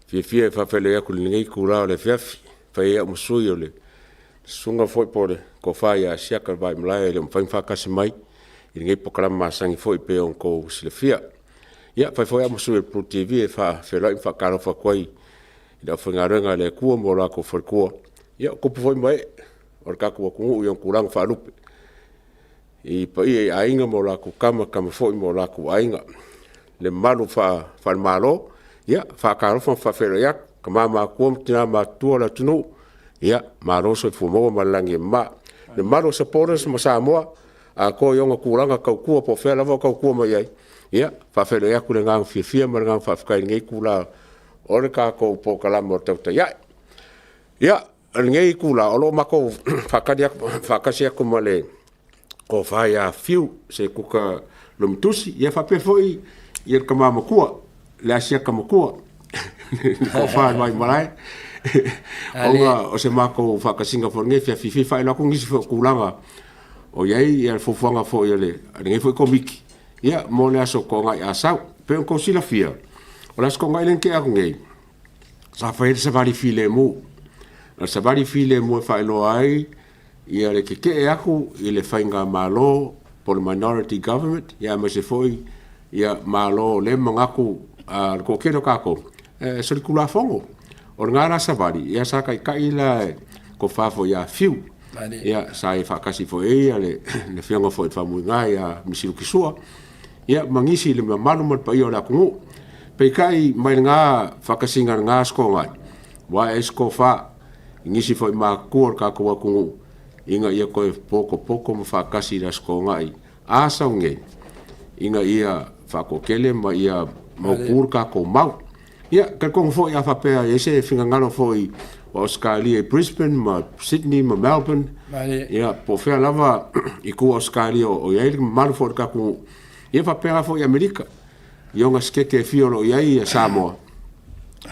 fiafia e faafeiloai atu i lenei itula o le afiafi, e fai ai au ma sui o le susuga foi po o le Tofa ia Asiata Vaimalae e le o mafai ona faatasi mai i lenei polokalame masani foi e pei ona outou silafia. Ia, e fai foi au ma sui o le Pulu TV e faafeiloai ma faatalofa atu ai i le aufaigaluega a le Atua ma o latou faletua, ia o tupu foi ma ee o le tatou atunuu i ona tulaga faalupe, i paia i aiga ma o latou tama, tama foi ma o latou aiga. Le mamalu faale-Malo, ia faatalofa ma faafeiloai atu, tama matutua ma tina matutua o le atunuu, ia malo le soifua maua ma le lagi e mama. Le mamalu o supporters ma Samoa atoa i ona tulaga tautua po o fea lava o tautua mai ai, ia faafeiloai atu i le agaga fiafia ma le agaga faafetai i lenei itula o le tatou polokalame o le Tautai Ae. Ia, o lenei itula, o lo o matou faatasi atu ma le tofa ia Fiu Sekuta Lumitusi, ia faapea foi le tama matua, le asiata matua, le tofa a le Vaimalae, ona o se matou faatasiga foi i lenei afiafi, e fia faailoa atu nisi foi o tulaga o i ai le fuafuaga foi a lenei foi Komiti, ia, mo le Aso Toonai Asau. E pei ona outou silafia, o le Aso Toonai lea na tea atu nei, sa fai ai le savali filemu. O le savali filemu e faailoa ai ia le tetee atu i le faigamalo po o le minority government, ia aemaise foi ia Malo o lea e manatu le toatele o tatou e solitulafono. O lena la savali, ia sa taitai la e le tofa foi ia Fiu, ia sa ia faatasi foi i ai le afioga foi i le Faumuina ia Misilu Kisua, ia ma nisi le mamalu ma le paia o le atunuu. Peitai mai lena faatasiga i lena Aso Toonai, ua ae ai se tofa i nisi foi matutua o le tatou atunuu ina ia toe potopoto ma faatasi i le Aso Toonai a sau nei, ina ia faatoatele ma ia mautu le tatou mau. Ia, talitonu foi a faapea e i ai se finagalo foi o Ausetalia i Brisbane ma Sydney ma Melbourne, ia po o fea lava i tua o Ausetalia o i ai le mamalu foi o le tatou nuu, ia faapena foi i Amerika, i ona sikete e fia o lo o i ai Samoa,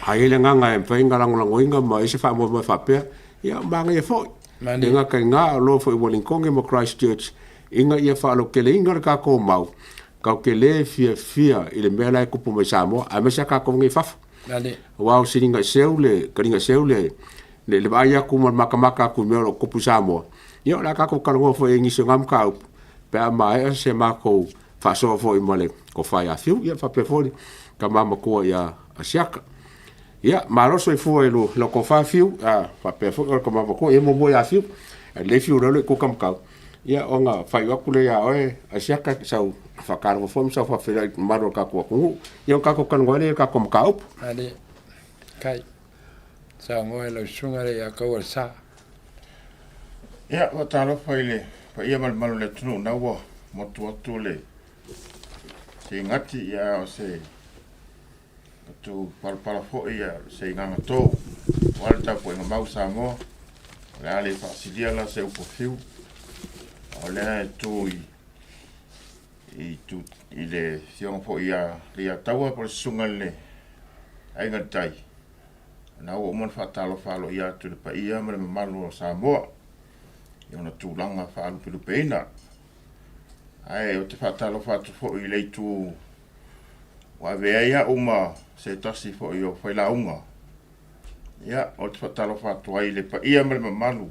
a i ai le agaga e mafai ona lagolagoina ma i ai se faamoemoe faapea, ia manaia foi. E le gata i lena, a o lo foi i Ueligitone ma Christchurch, ina ia faalauteleina le tatou mau, tatou te le fiafia i le mea la e tupu mai Samoa, aemaise lava tatou nei i fafo. Aua o siliga i seu le taliga seu le le vaai atu ma le matamata atu i mea o lo o tupu i Samoa, ia o le a tatou talanoa foi i nisi o na mataupu pe a maea se matou faasoa foi ma le Tofa ia Fiu, ia faapea foi le tama matua ia Asiata. Ia, malo le soifua i lau tofa Fiu, faapea foi le tama matua, ia muamua ia Fiu, ae lelei Fiu loa le kuka matau. Ia ona faaiu atu lea ia oe Asiata, sau faatalofa foi ma sau faafeiloai i le mamalu o le tatou atunuu. Ia ona tatou talanoa ai lea i le tatou mataupu. Ale, kai, saunoa i lau susuga le ia kaua le sa. Ia, faatalofa i le paia ma le mamalu o le atunuu na ua motu atu le seigati, ia o se atu palapala foi ia se igaga tou aua le tapuaiga mau Samoa. O le a le faasilia la se upu fiu, a o lea e tu i i, tu, i le afioga foi ia Leiataua po o le susuga i le Aiga i le Tai, na ua uma ona faatalofa aloaia atu i le paia ma le mamalu o Samoa i ona tulaga faalupelupeina. Ae ou te faatalofa atu foi i le itu ua ave ai au ma se tasi foi o failauga. Ia, ou te faatalofa atu ai i le paia ma le mamalu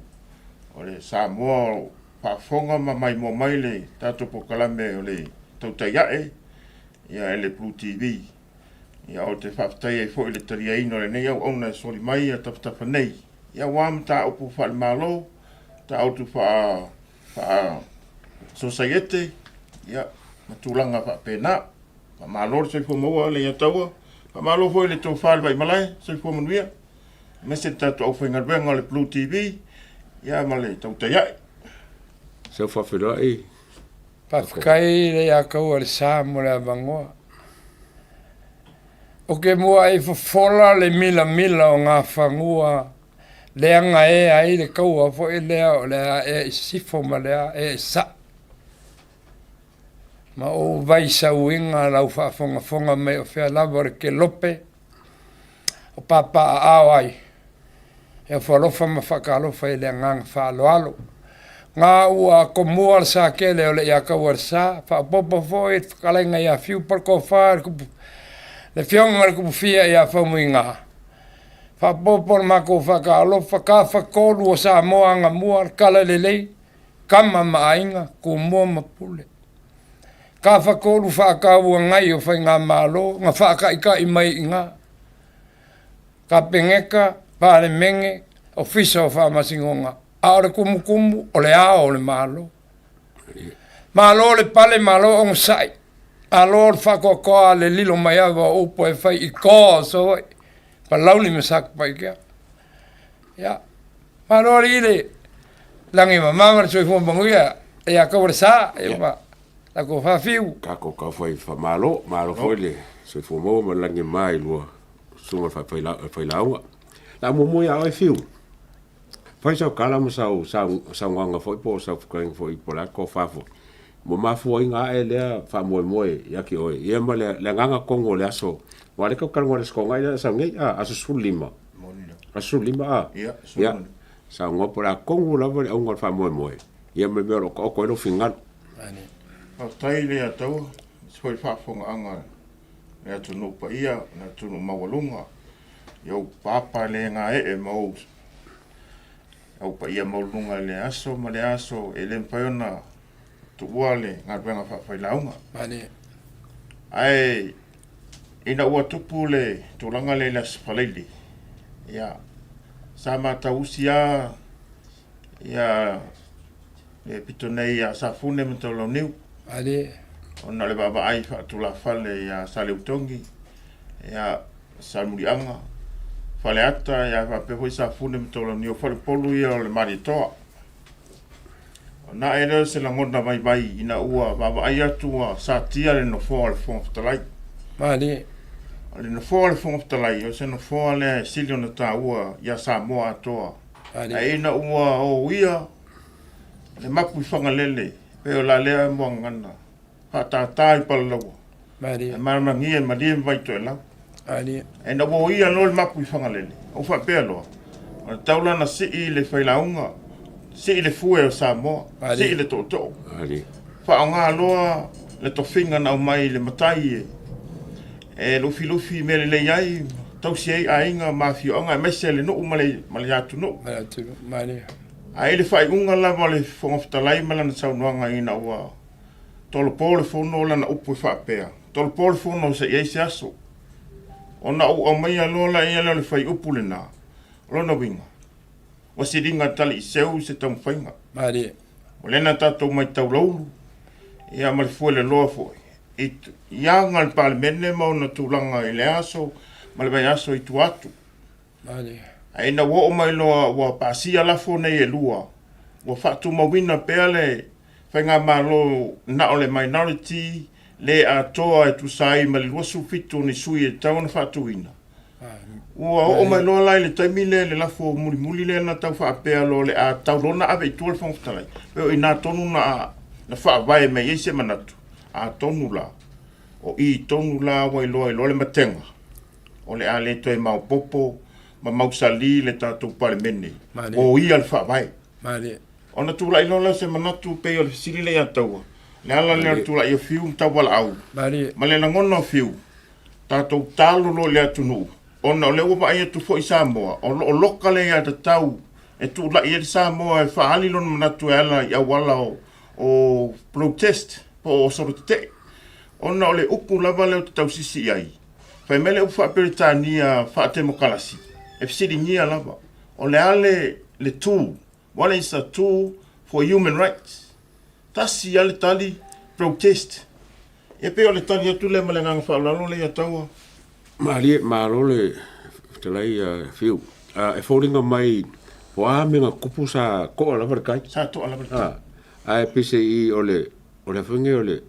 o le Samoa o faafofoga ma maimoa mai le tatou polokalame o le Tautai Ae, ia e le Blue TV. Ia, ou te faafetai ai foi i le taliaina o lenei auauna e soli mai ia tafatafa nei, ia aua mataupu faale-Malo, mataupu faa faa-sosaiete, ia, ma tulaga faapena. Faamalo le soifua maua Leiataua, faamalo foi i le tofa i le Vaimalae, soifua manuia, aemaise le tatou aufaigaluega o le Blue TV, ia ma le tautai ae. Sau faafeiloai. Faafetai Leiataua i le sa mo le avanoa. Ou te muai fofola le milamila o Gafanua leaga ea ai le taua foi lea o le a ea i sisifo ma le a ea i sasae. Ma ou vaisauina lau faafogafoga mai o fea lava o le kelope o papaaao ai e afualofa ma faatalofa i le agaga faaaloalo. Ga ua tomua le sa tele o le Iataua le sa, faaopoopo foi le fetalaiga ia Fiu Palekofa le afioga i le Tupufia ia Faumuina. Faapopo le makou faatalofa, Tafatolu o Samoa Agamua, le Talalelei, Tama ma Aiga, Tumua ma Pule. Tafatolu faatauagai o Faigamalo na faataitai mai i ina, Kapeneta, Palemene, Ofisa o Faamasinoga, a o le tumutumu o le Ao o le Malo. Malo le pale, malo onosai, alo le faatoatoa le lilo mai ava o upu e fai i toa o Savaii, Palauli ma Satupaitea. Ia, malo alii le lagi e mama ma le soifua manuia ia taua le sa, ia ma tatou faafiu. Tatou taufai faamalo, malo foi le soifua maua ma le lagi e mama i lua susuga i le failauga. La muamua ia oe Fiu, fai sau tala ma sau saunoaga foi po o sau fetalaiga foi po o le a le tofa foi ua mafuaina ae lea faamoemoe ia te oe ia ma le agaga tonu o le aso, aua o lea tatou te talanoa i le Aso Toonai lea o le a sau nei, a, aso 15, aso 15 a, ia, saunoa po o le a tonu lava le auga o le faamoemoe ia ma le mea o lo o taoto ai lou finagalo. Faafetai i le Ataua, aemaise foi le faafofogaaga a le atunuu paia, le atunuu maualuga, i ou papa le gaee ma ou au paia maualuluga i lea aso ma lea aso e le mafai ona tuua le galuega faafailauga. Ae ina ua tupu le tulaga lea i le Aso Faraile, ia, sa matausi lava ia le pito nei ia Safune ma Taulauniu, ona o le vaavaai faatulafale ia Saleutogi, ia Salemuliaga, Faleata, ia faapea foi Safune ma Taulauniu, o faleupolu ia o le Malietoa. Ona ae lea o se lagona vaivai ina ua vaavaai atu ua satia le nofoa o le Fofoga Fetalai. Malie. O le nofoa o le Fofoga Fetalai, o se nofoa lea e sili ona taua ia Samoa atoa. Malie. Ae ina ua oia le mapu i Fagalele, pei o la lea muagagana, faatātā i Palalaua, Malie. e malamalgia e malie ma Vaitoelau. Malie. Ae ina ua oia loa le mapu i Fagalele, ou faapea loa, o le tatau la ona sii le failauga, sii le fue o Samoa, Malie. sii le tootoo. Malie. Faaaoga loa le tofiga na aumai i le matai e lufilufi mea lelei ai, tausi ai aiga ma afioaga aemaise le nuu ma le atunuu. Ma le atunuu. Malie. Ae i le faaiuga lava o le Fofoga Fetalai ma lana saunoaga ina ua tolopo le fono, o lana upu e faapea, tolopo le fono se i ai se aso. Ona ou aumaia loa laia lea o le fuaiupu lena, o lona uiga, ua siliga taliiseu se taumafaiga. Malie. O lea na tatou matau laulu, ia ma le fueloloa foi, i aga le Palemene ma ona tulaga i le aso ma le vaiaso i tua atu. Malie. Ae ina ua oo mai loa ua pasia lafo nei e lua, ua faatumauina pea le Faigamalo na o le minority le atoa e tusa ai ma le 27 o ni sui e tatau ona faatuina. Ua oo mai loa la i le taimi lea i le lafo mulimuli lea na tau faapea loa o le a tau loa ona ave i tua le Fofoga Fetalai. Pei o i ina tonu na faavae mai ai se manatu, atonu la, o i tonu la ua iloa ai loa le matega o le a le toe maopoopo ma mausali le tatou Palemene, ua oia le faavae. Malie. Ona tulai loa lea o se manatu pei o le fesili lea ia Taua, le ala lea o le tulai o Fiu ma Taualaau Malie. ma le lagona o Fiu, tatou talo loa i le atunuu, ona o lea ua vaai atu foi Samoa, o lo o loka le aiatatau e tulai ai le Samoa e faaali lona manatu e ala i auala o protest po o solo tetee. Ona o le upu lava lea ou te tausisi i ai, fai mai le upu faa-Peretania faa-temokalasi, e fesiligia lava, o le a le tool, what is a tool for human rights? Tasi lava le tali, protest. E pei o le tali atu lea ma le agaga faaaloalo lea ia Taua. Malie, malo le fetalai Fiu. E foliga mai po o a mea na tupu sa toa lava le tai. Sa toa lava le tai. Ae peiseai o le o le a foi nei o le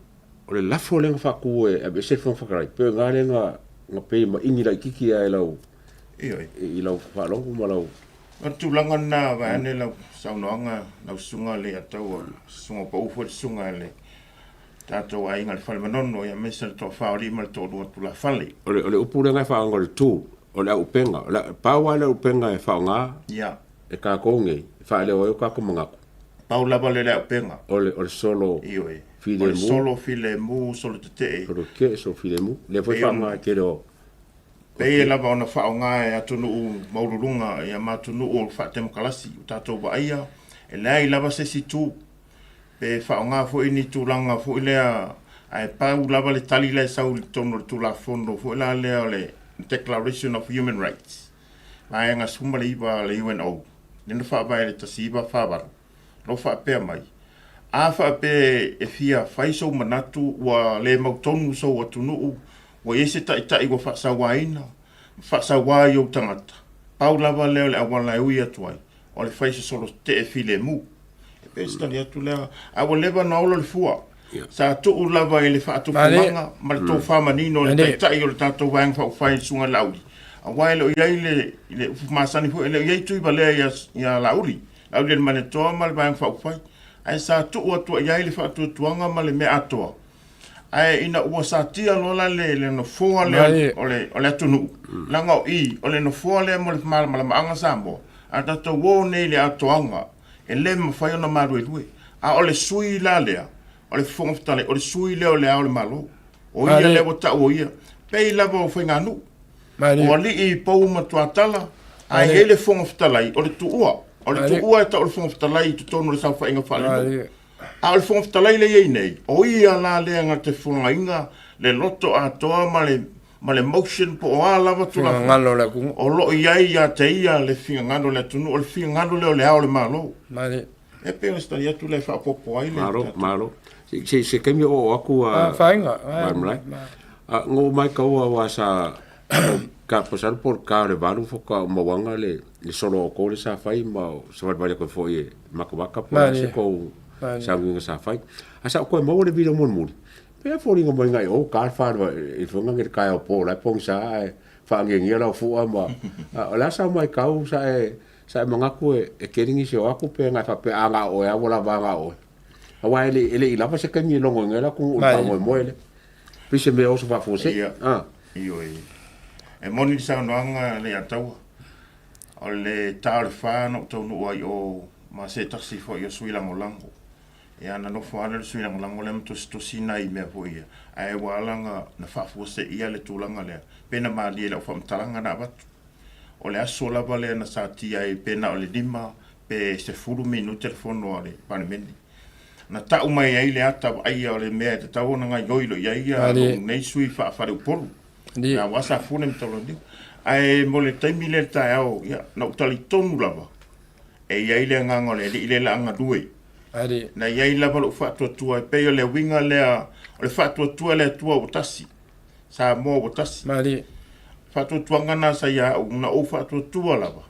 o le lafo lea na faatu e aveese le Fofoga Fetalai, pei o i ina lea na pei e maini laitiiti lava i lau Ioe. i lau faalogo ma lau. O le tulaga lena vaeane lau saunoaga lau susuga Leiataua, susuga pau foi le susuga i le tatou aiga i le Fale Manono, aemaise le toafa o alii ma le toalua o tulafale. O le upu lea na faaaoga o le tool, o le auupega. O le, pau lava le auupega e faaaoga e tatou nei, e faaleo ai o tatou manatu. Pau lava lea o le auupega. O le solo Ioe. filemu. O le solo filemu, solo tetee. Solo tetee, solo filemu. Lea foi e faaaoga e le tele o. Pei e lava ona faaaoga e atunuu maualuluga ia ma atunuu faatemokarasi ua tatou vaaia, e leai lava se isi itu pe faaaoga foi ni tulaga foi lea, ae pau lava le tali la e sau i totonu o le Tulafono foi la lea o le Declaration of Human Rights, Vaega 19 a le UNO, lea na faavae i le 1948, o lo o faapea mai, A faapea e fia fai sou manatu ua le mautonu sou atunuu, ua i ai se taitai ua faasauaina ma faasaua i ou tagata, pau lava lea o le auala e ui atu ai, o le fai se solo tetee filemu. E pei o se tali atu lea, ae ua leva ona olo le fua. Sa tuu lava i le faatupumaga ma le tofa manino o le taitai o le tatou Vaega Faaupufai le Susuga i le Laauli, aua e le o i ai le, le upu masani foi, e le o i ai Tuivalea ia Laauli, Laaulialemalietoa ma le Vaega Faaupufai, ae sa tuu atu i ai le faatuatuaga ma le mea atoa. Ae ina ua satia loa la le, le nofoa lea o le, o le atunuu, leaga o i, o le nofoa lea mo le malamalamaaga Samoa, a tatou o nei i le atoaga, e le mafai ona maluelue. A o le sui la lea, o le Fofoga Fetalai, o le sui lea o le Ao o le Malo. O ia lea ua tau o ia. Pei lava o faiganuu. O alii pou ma tuatala, ae i ai le Fofoga Fetalai, o le tuua. O le tuua e tau o le Fofoga Fetalai i totonu o le saofaiga faalenuu. A o le Fofoga Fetalai lea e i ai nei, o ia la lea na te folagaina le loto atoa ma le ma le motion po o a lava finagalo o le atunuu. O lo o i ai ia te ia le finagalo o le atunuu, o le finagalo lea o le Ao o le Malo. Malie. E pei o se tali atu lea e faaopoopo ai le Malo, malo. Se, se taimi o oo atu a... Faiga. Malamalai. Na ou matau aua sa ka masalo po o le ta o le 8 faatoa ou mauaga le le solo o outou lea sa fai ma savalivali atu ai foi e matamata po o le a se tou sauniga sa fai. Ae sa ou toe maua le video mulimuli, pei e foliga mai na i o ta le fale i fana le taeao po la e pogisa ae faagiagia lau fua ma o le a sau matau sa e sa e manatu e tele nisi o atu pe na faapea a na o oe lava ua lava na o oe. Aua e le i lava se taimi e logo ai le atunuu i le faamoemoe lea. Pei se mea oso faafuasei. Ia, ioe. E moni le saunoaga a Leiataua, o le ta o le fa na ou taunuu ai i o ma se tasi foi o sui lagolago. Ia na nofo lava lea o le sui lagolago lea ma tusitusi nai mea foi ia, ae ua ala ona faafuaseia le tulaga lea, pe na malie i lau faamatalaga na avatu. O le aso lava lea na satia ai pe na o le 5 pe 10 minute le fono a le Palemene. Na tau mai ai le ata vaaia o le mea e tatau ona gaoioi loa i ai ia lou nei sui faa-faleupolu. Aua sa fune ma Taulaniu. Ae mo le taimi lea i le taeao, ia, na ou talitonu lava, e i ai le agaga o le Alii lea o le a galue. Na i ai lava lou faatuatua, e pei o le uiga lea, o le faatuatua i le Atua ua tasi, Samoa ua tasi. Faatuatuaga na sa ia au, na ou faatuatua lava,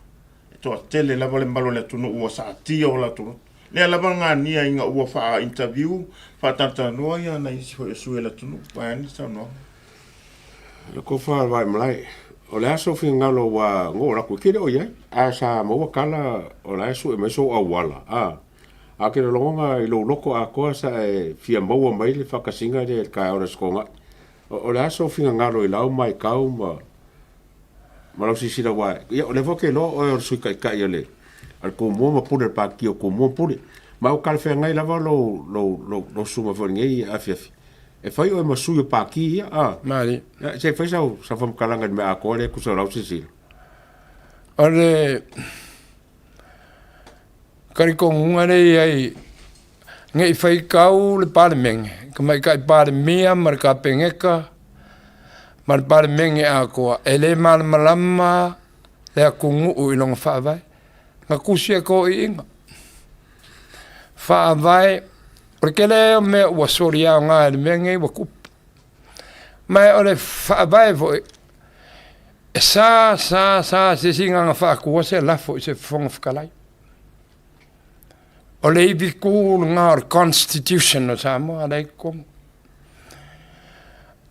e toatele lava le malu o le atunuu ua saatia o latou loto. Lea lava gania ina ua faa-interview, faatalatalanoa ia nai isi foi o sui o le atunuu, vaeane saunoaga. Le tofa o le Vaimalae, o le a sou finagalo ua na oo atu e te le o i ai, ae sa maua tala o la e sue mai sou auala, a? Ae ou te lagona i lou loto atoa sa e fia maua mai le faatasiga lea i le taeao o le Aso Toonai. O le a sou finagalo i lau matau ma ma lau silasila aua ia o lea foi ou te iloa o oe o le Sui Taitai o le a le Tumua ma Pule, le Pati o Tumua ma Pule. Ma ua talafeagai lava lou lou lou lou susuga foi i lenei afiafi e fai oe ma sui o Pati ia, a. Malie. Se i fai sau sau faamatalaga i le mea atoa lea e tusa o lau silasila. O le talitonuga lea e i ai, ne i faitau le Palemene, Tamaitai Palemia ma le Kapeneta ma le Palemene atoa, e le malamalama le atunuu i lona faavae. Na tusi e toeaiina, faavae, o le tele o mea ua soli aoga i le mea lenei ua tupu. Ma o le faavae foi, e sa sa sa se isi na faatua se lafo i se Fofoga Fetalai. O le ivitu lena o le Constitution o Samoa lea e i totonu.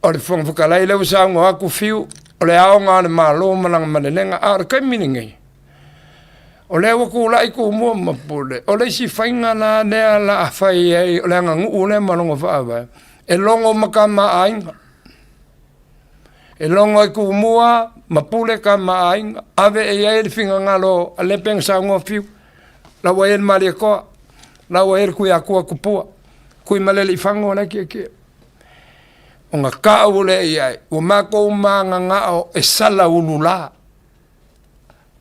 O le Fofoga Fetalai lea ua saunoa atu Fiu, o le aoga a le Malo ma lana malelega, a o le taimi lenei, o lea ua tulai Tumua ma Pule, o le isi faiga la lea o le a fai ai, o le aganuu lea ma lona faavae, e logo ma tama a aiga. E logo ai Tumua ma Pule tama a aiga, ave i ai le finagalo a lea pei ona saunoa Fiu, la ua i ai le Malietoa, la ua i ai le Tuiatua Tupua, Tuimalealiifano la e tietie. Ona tau lea i ai, ua matou mananao e sala ulula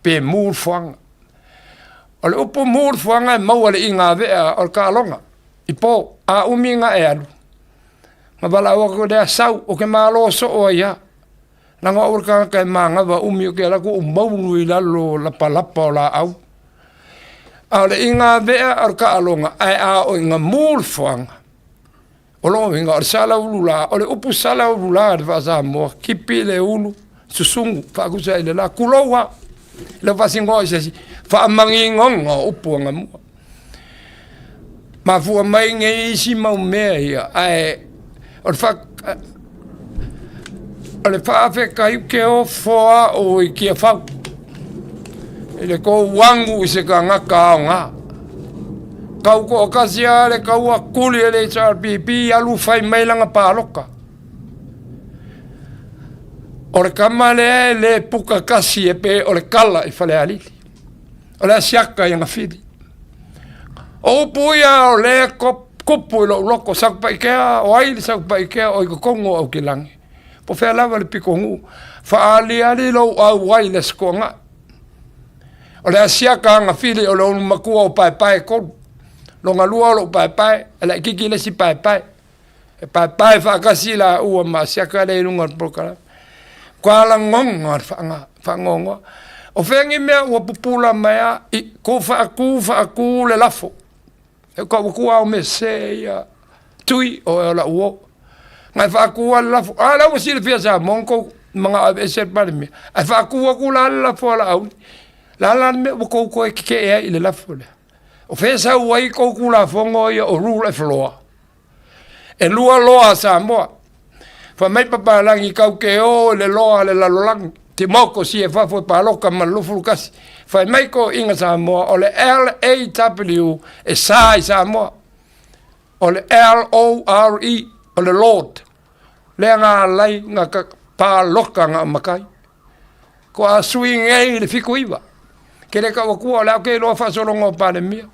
pe mu le fuaga. O le upu mu le fuaga e maua i le igavea o le taaloga i po, a umi ona e alu, ona valaau atu lea, sau ou te malo soo ai lava. Leaga o au o le tagata e manava umi ou te alu atu ou maulu i lalo o lapalapa o laau. A o le igavea o le taaloga, ae a oo ina mu le fuaga, O lona uiga o le sala ulula, o le upu sala ulula i le faa-Samoa, tipi le ulu, susunu, faatusa i le la, tulou lava, e le o faasinoa i se isi, faamaginoga o upu anamua. Mafua mai nei isi mau mea ia, ae o le faa o le faafetai ou te ofo au i Tiafau i le tou agu i se tagata aoga. Tau toatasi lava le taua tuli e le HRPP alu fai mai lana palota. O le tama lea e le puka tasi e pe o le tala i Falealili. O le asiata i Agafili. O upu ia o lea tupu i lou loto, Satupaitea, o ai le Satupaitea o i totonu o Aukilagi? Po o fea lava le pitonuu, faaaliali lou auai i le Aso Toonai. O le asiata Agafili o le ulumatua o paepae e tolu. Lona lua o lou paepae, e laitiiti le isi paepae. E paepae faatasi laua ma asiata lea i luga o le polokalame. Ua lagona le faanoanoa. O fea ni mea ua pupula mai a, tu faatu faatu le lafo. E tau atua au mea sese ia, Tui, o oe o lau uo. Na e faatu lava le lafo, a lea ua silafia e Samoa na tou manao e aveese le Palemia, ae faatu atu la le lafo a Laauli. O le a la le mea ua tou toe tetee ai i le lafo lea? O fea e sau ai tou Tulafono ia o rule of law? E lua loa a Samoa. Fai mai papalagi tatou te o i le loa a le lalolagi, democracy e fafo e palota ma le 21. Fai mai toeaiina Samoa o le LAW e sa i Samoa. O le LORE o le Lord lea na ala ai na palota na o matai. Kua sui nei i le 79. Ke le tau atua o le a ou te iloa faasologa o Palemia.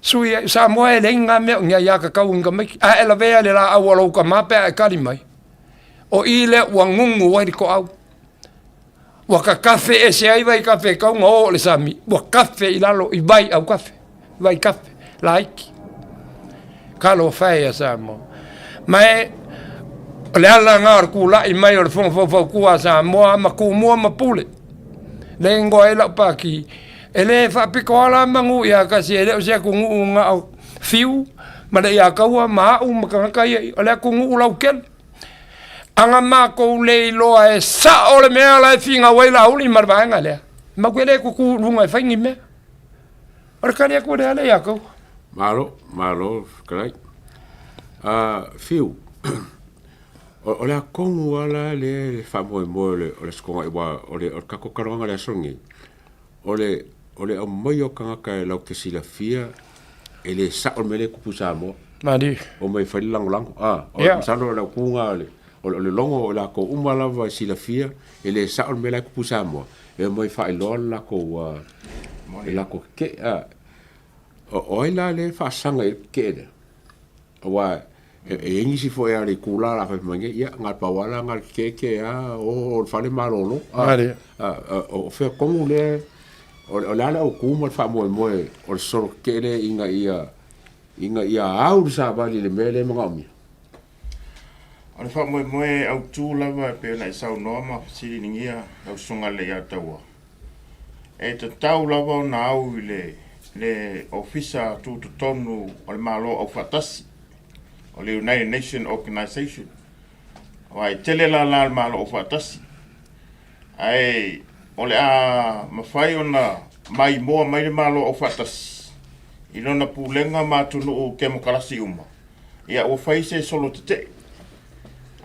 Sui ai, Samoa e leai ni na mea o ni aiatatau i ni tamaiti. A e lavea i le laau a lou tama pe a e tali mai, o i lea ua gugu ai le toau. Ua tatafe ese ai vaitafe e tatau ona o i le sami, ua tafe i lalo i vai autafe, vaitafe laiti. Talofa e ia Samoa. Ma e, o le ala lena o le tulai mai o le Fono Faufautua a Samoa ma Tumua ma Pule, lea e igoa ai lau pati, E le faapito lava la manu ia tasi, e le o se atunuu na o Fiu ma le Iataua ma au ma tagata ia, o le atunuu lautele. Ana matou le iloa e sao le mea la e finau ai Laauli ma le vaega lea, matou te le tutu i luga e fai ni mea. O le tali atu lea le Iataua. Malo, malo fetalai. Fiu, o le a tonu lava la lea le faamoemoe o le Aso Toonai aua o le tatou talanoaga i le aso lenei, O le, o le aumaia o tagata e latou te silafia e le sao le mea lea e tupu i Samoa. Malie. Omai e fai le lagolago. A, o yeah. Masalo o le autuga o le, o le logo o latou uma lava e silafia e le sao le mea la e tupu i Samoa. E omai e faailoa le latou, le latou tetee. A, o, o ai la lea e faasaga i le tetee lea? Aua e i ai nisi foi a le itula o le a fai mai nei, ia, na o le pau lava la na o le kekeeke lava o le fale malolo. O fea tonu lea, o le a le autu ma le faamoemoe o le solo tetee lea ina ia, ina ia au le savali i le mea lea e manaomia? O le faamoemoe autu lava e pei ona e saunoa ma fesiligia lau Susuga i le Leiataua, e tatau lava ona au i le le Ofisa Tutotonu o le Malo Aufaatasi, o le United Nation Organization, aua e tele lala o le Malo Aufaatasi, ae o le a mafai ona maimoa mai le Malo Aufaatasi i lona pulega ma atunuu kemokarasi uma, ia ua fai se solo tetee.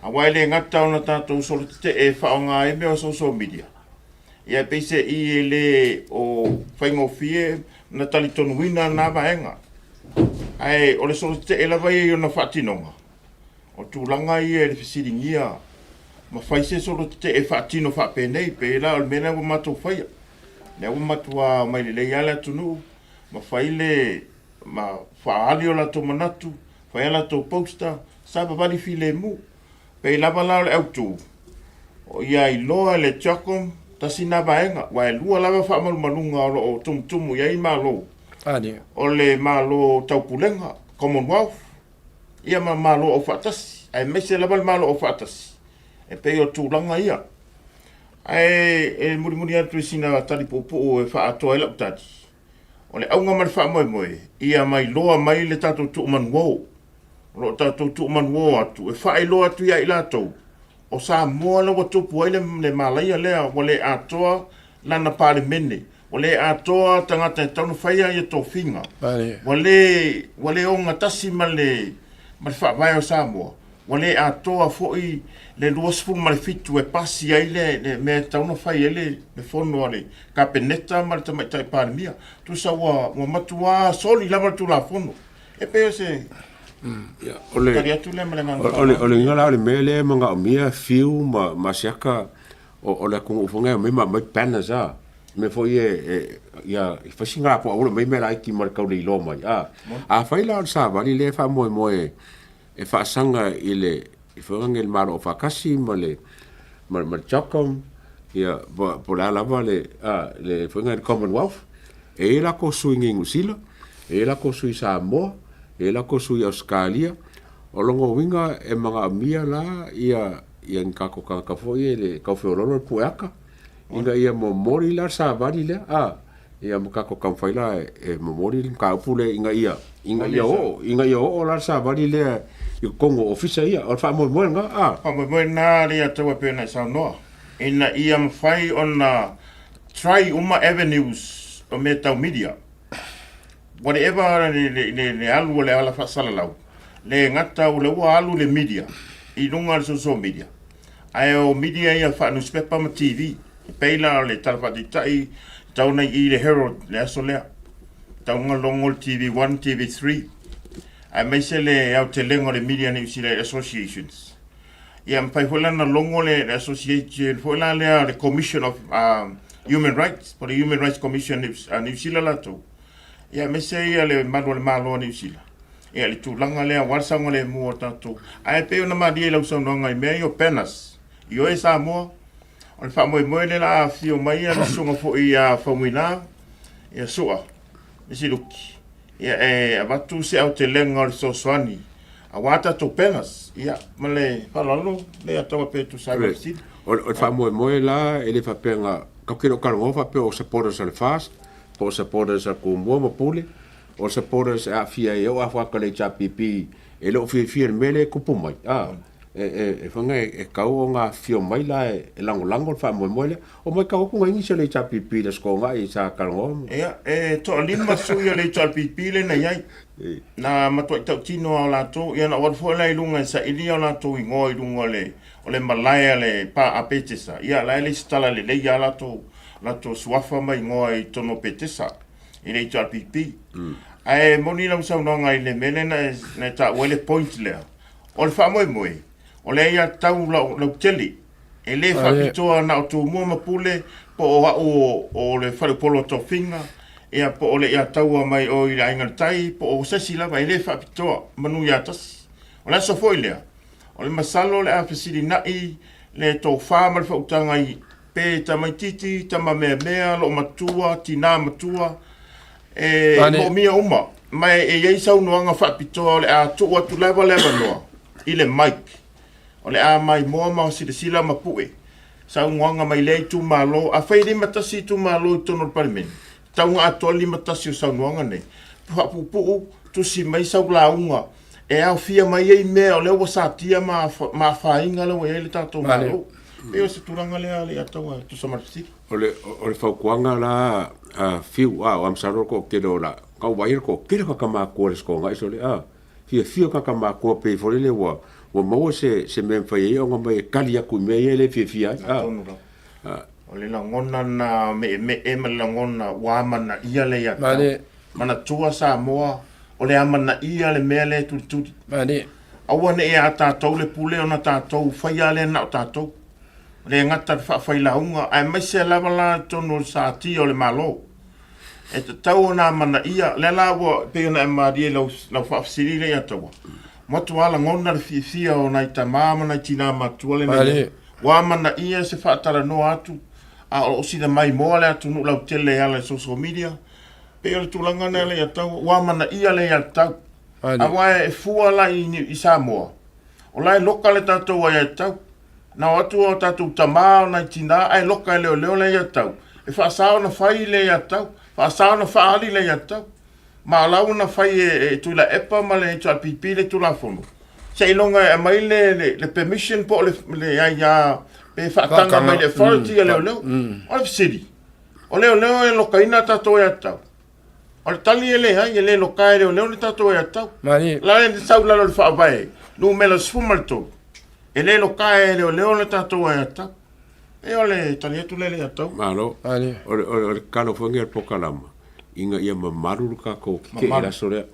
Aua e le gata ona tatou solo tetee e faaaoga ai mea o social media, Ia peiseai e le o faigofie ona talitonuina lena vaega. Ae o le solo tetee lava ia i ona faatinoga, o tulaga ia i le fesiligia ma fai se solo tetee e faatino faapenei, pei la o le mea lea ua matou faia. Lea ua matua omai lelei lava le atunuu ma fai le ma faaali o latou manatu, fai a latou poster, savavali filemu. Pei lava la o le autu, o ia iloa e le CHOGM tasi na vaega, aua e lua lava faamalumaluga o lo o tumutumu i ai Malo. O le Malo Taupulega, Commonwealth, ia ma Malo Aufaatasi, aemaise lava le Malo Aufaatasi, e pei o tulaga ia. Ae e mulimuli atu i sina tali puupuu e faaatoa ai lau tali, o le auga ma le faamoemoe, ia mailoa mai le tatou tuumanuo. O lo o tatou tuumanuo atu e faailoa atu ia i latou, o Samoa la ua tupu ai le malaia lea, ua le atoa lana Palemene, ua le atoa tagata e tatau ona faia ia tofiga, ua le ogatasi ma le faavae o Samoa, ua le atoa foi le 27 e pasi ai le mea e tatau ona fai ai le fono a le Kapeneta ma le Tamaitai Palemia. Tusa ua matua soli lava le Tulafono. E pei o se tali atu lea ma le agaga faaaloalo. O le uiga la o le mea lea e manaomia fiu ma asiata o le atunuu foi lenei e omai ma aumai banners a. Mea foi ia ia fai sina latou aua le aumai mea laiti ma le tau le iloa mai a. Afai la o le savali lea e faamoemoe e faasaga i le foi lea i le Malo Aufaatasi ma le CHOGM ia po o le a lava le foi lea Commonwealth, e i ai latou sui i Niu Sila, e i ai latou sui i Samoa, e i ai latou sui i Ausetalia. O lona uiga e manaomia la ia ni tatou tagata foi ia e tau feoloolo le pueata ina ia momoli la le savali lea a, ia ma tatou taumafai la e momoli le mataupu lea ina ia ina ia oo la le savali lea i totonu o ofisa ia. O le faamoemoe lena a. Faamoemoe lena le Atua e pei ona e saunoa ina ia mafai ona try uma avenues o mea tau media. Whatever le alu o le ala faasalalau, le gata o lea ua alu le media i luga o le social media, ae o media ia faa-newspaper ma TV. E pei la o le tala faataitai, tau na i le Herald le aso lea, tau na logo le TV1, TV3, aemaise le aotelega o le Media New Zealand Associations. Ia mafai foi la ona logo le association foi la lea le Commission of Human Rights, po o le Human Rights Commission a Niu Sila latou. Ia aemaise ia le malu o le Malo a Niu Sila. Ia le tulaga lea aua le saogalemu o tatou. Ae pei ona malie i lau saunoaga i mea ia o banners. Ioe Samoa, o le faamoemoe lea o le a afifio mai ia le susuga foi ia Faumuina, ia Sua, Misiluki. Ia e avatu se aotelega o le fesoasoani aua tatou banners. Ia ma le faaaloalo le ataua pe tusa ai ma le fesili. O le faamoemoe la e le faapea na tatou te le o talanoa faapea o supporters a le FAST po o supporters a Tumua ma Pule, o supporters e aafia ai oo afuata le HRPP e le o fiafia i le mea lea e tupu mai. A, e fai na e tau ona afifio mai la e lagolago le faamoemoe lea. O matau atu nai nisi o le HRPP i le Aso Toonai sa talanoa. Ia, e toalima sui o le HRPP lea na i ai. Na matuai tautino lava o latou, ia na ou alu foi la i luga e saili o latou igoa i luga o le o le malae a le pa a Petesa. Ia la e leai se tala lelei lava latou latou suafa ma igoa i totonu o Petesa i le HRPP. Ae moni lau saunoaga i le mea lea na e taua ai le point lea. O le faamoemoe, o le aiatatau lautele E le faapitoa na o Tumua ma Pule po o au o le faleupolu o Tofiga, ia po o le Iataua mai o i le Aiga i le Tai, po o se isi lava, e le faapitoa, manu ia tasi. O le aso foi lea, o le masalo o le a fesilina'i le tofa ma le faautaga i pe tamaitiiti, tama meamea, loomatua, tinā matua, e moomia uma. Ma e i ai saunoaga faapitoa o le a tuu atu lava le avanoa i le mic. O le a maimoa ma silasila ma pue saunoaga mai lea itumalo. Afai e 51 itumalo i totonu o le Palemene, tatau ona atoa le 51 o saunoaga nei. Faapuupuu, tusi mai sau lauga e aofia mai ai mea o lea ua satia ma afaina lea ua i ai le tatou Malo. E pei o se tulaga lea Leiataua e tusa ma le fesili. O le fautuaga la a Fiu, a o masalo le toatele o la, na ou vaai i le toatele o tagata matutua i le Aso Toonai sole, a. Fiafia tagata matutua pei foi lele ua maua se mea e mafai ai ona omai e tali atu i mea ia e le fiafia ai. Atonu lava. O le lagona lena meemee ma le lagona ua amanaia le aiatatau. Manatua Samoa, o le amanaia le mea lea e tulituli. Aua ne i ia tatou le pule ona tatou faia lea na o tatou. Le gata le faafailauga, aemaise lava la totonu o le satia o le Malo. E tatau ona amanaia, lea la ua pei ona e malie i lau faafesili lea ia Taua. Matua lagona le fiafia o nai tamā ma nai tinā matua lenei. Ua amanaia se faatalanoa atu, a o lo o sila maimoa le atunuu lautele e ala i social media. Pei o le tulaga lea Leiataua, ua amanaia le aiatatau. Aua e fua la i Samoa, o la e loka le tatou aiatatau. Na o atu o tatou tamā o nai tinā ae loka e leoleo le aiatatau, e faasa ona fai le aiatatau, faasa ona faaali le aiatatau. Ma o la ua na fai e Tuilaepa ma le HRPP le Tulafono, seiloga e aumai le permission po o le aia pe faataga mai le authority a leoleo. O le fesili, o leoleo e lokaina a tatou aiatatau? O le tali e leai, e le loka e leoleo le tatou aiatatau. La e sau i lalo o le Faavae numera 13, e le loka e leoleo le tatou aiatatau. E o le tali atu lea Leiataua. Malo. O le tatalo foi lenei a le polokalama, ina ia mamalu le tatou tetee i le aso lea.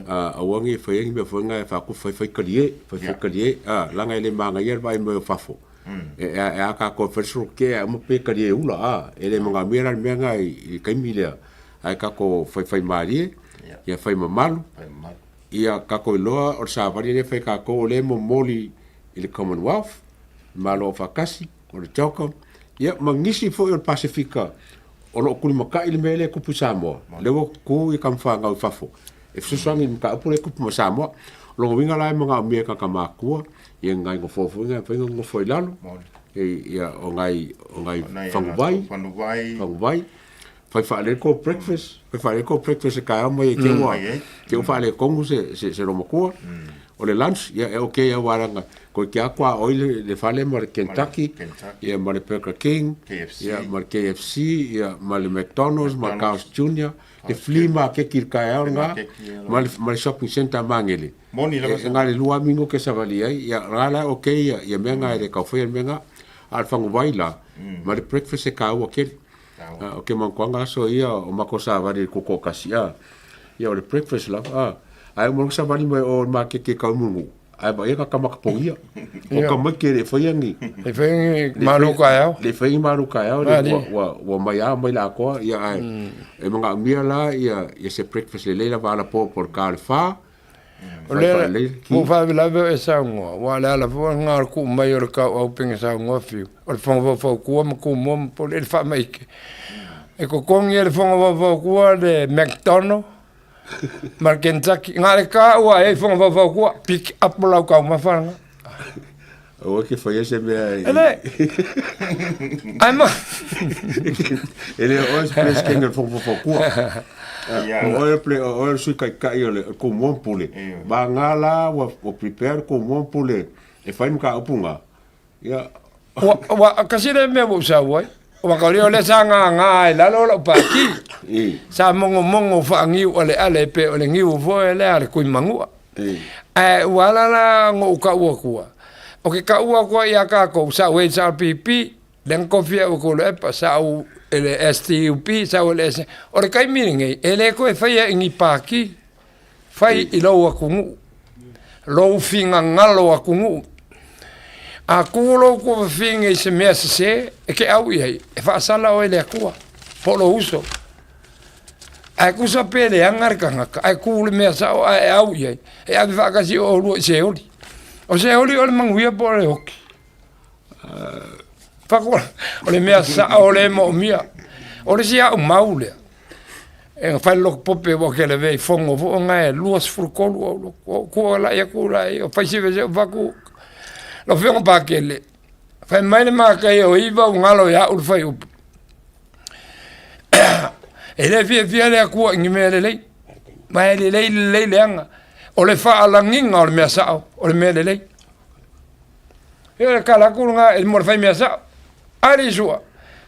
Aua ne i faia ni mea foi na e faatupu fai fai talie, fai fai talie, leaga e le manaia le vaai mai o fafo. E a tatou e fai le solo tetee ae uma pe talie ula, e le manaomia la le mea lena i le taimi lea. Ae tatou faifai malie, ia fai mamalu, ia tatou iloa o le savali lea e fai e tatou o lea e momoli i le Commonwealth, Malo Aufaatasi, o le CHOGM, ia ma nisi foi o le Pasefika o lo o tulimatai le mea lea e tupu i Samoa. Lea ua tutu i tamafanau i fafo e fesoasoani i le mataupu lea e tupu ma Samoa. O lona uiga la e manaomia e tagata matutua ia ni nai nofoa foi na e mafai ona nonofo ai i lalo, ia o nai faguvai, faguvai, fai faalelei le tou breakfast, fai faalelei le tou breakfast i le taeao mai ai te ua te ua faaletonu se loomatua. O le lunch, ia e okay lava leaga toeitiiti lava tuaoi le fale ma le Kentucky, ia ma le Burger King, ia ma le KFC, ia ma le McDonald's ma le Carl's Junior, le flea market i le taeao lena, ma le shopping centre a Magele. E na o le 2 minute e savali ai, ia o la e okay ia mea na e le tau faia le mea lena. A o le faguvai la, ma le breakfast e taua tele. Ou te manatua aso ia o matou savali i le tutoatasi, ia o le breakfast lava, ae uma loa savali mai o i le maketi e tau i Mulinuu, ae vaaia tagata matapogia. O tamaiti e le i faia ni... Le i faia ni malu taeao. Le i faia ni malu taeao, ua omai lava omai i le atoa, ia ae e manaomia la ia se breakfast lelei lava anapo po o le ta o le 4, O lea ua ou faalavelave o e saunoa, aua o le ala foi lena o le tuu mai o le tauau pei ona saunoa Fiu, o le fono faufautua ma Tumua ma Pule i le faamaite. E totogi e le fono faufautua le McDonald ma le Kentucky. Na o le taua e ai fono faufautua, pick up lau taumafa lena. Aua e te faia se mea E le. Ai ma. E le o oe se President o le Fono Faufautua. O oe o oe le Sui Taitai o le Tumua ma Pule. Vagana la ua prepare le Tumua ma Pule e fai le mataupu lena. Ia. Ua kasi lea mea ua ou sau ai. Ua ka leo lea sa gagā ai lalo lau pākī. Sa mogomogo faaniu aleale pei o le niu foi lea a le Tuimanua. Ae ua ala la ona ou kau atua, o ke kau atua iā kākou, sa ou HRPP, lea na tofi au e Tuilaepa, sa ou i le STUP, sa ou i le S, o le taimi lenei, e le toe faia i ni pākī, fai i lou atunuu, lou finagalo atunuu. A kū lou tuafafine i se mea sesē, e ke au i ai, e faasala oe e le Atua, po o lou uso. Ae tusa pe leaga le tagata, ae tu le mea sao ae e au i ai, e ave faatasi o oulua i Seoli. O Seoli o le manuia po o le oki. Fakoa, o le mea sao le moomia. O le isi au mau lea, e fai le loto pope ua ke leve i fono fo nga e 23 o loko. O kua la ia ku la o fai se se faku. Lo fionga pakele. Fai mai le makai o iva o ngalo ia ul fai upu. E le fiafia le Atua i ni mea lelei, ma e lelei lelei leaga. O le faalagiga o le mea sao, o le mea lelei. E o le kala atu lena e mo le fai mea sao. A le sua,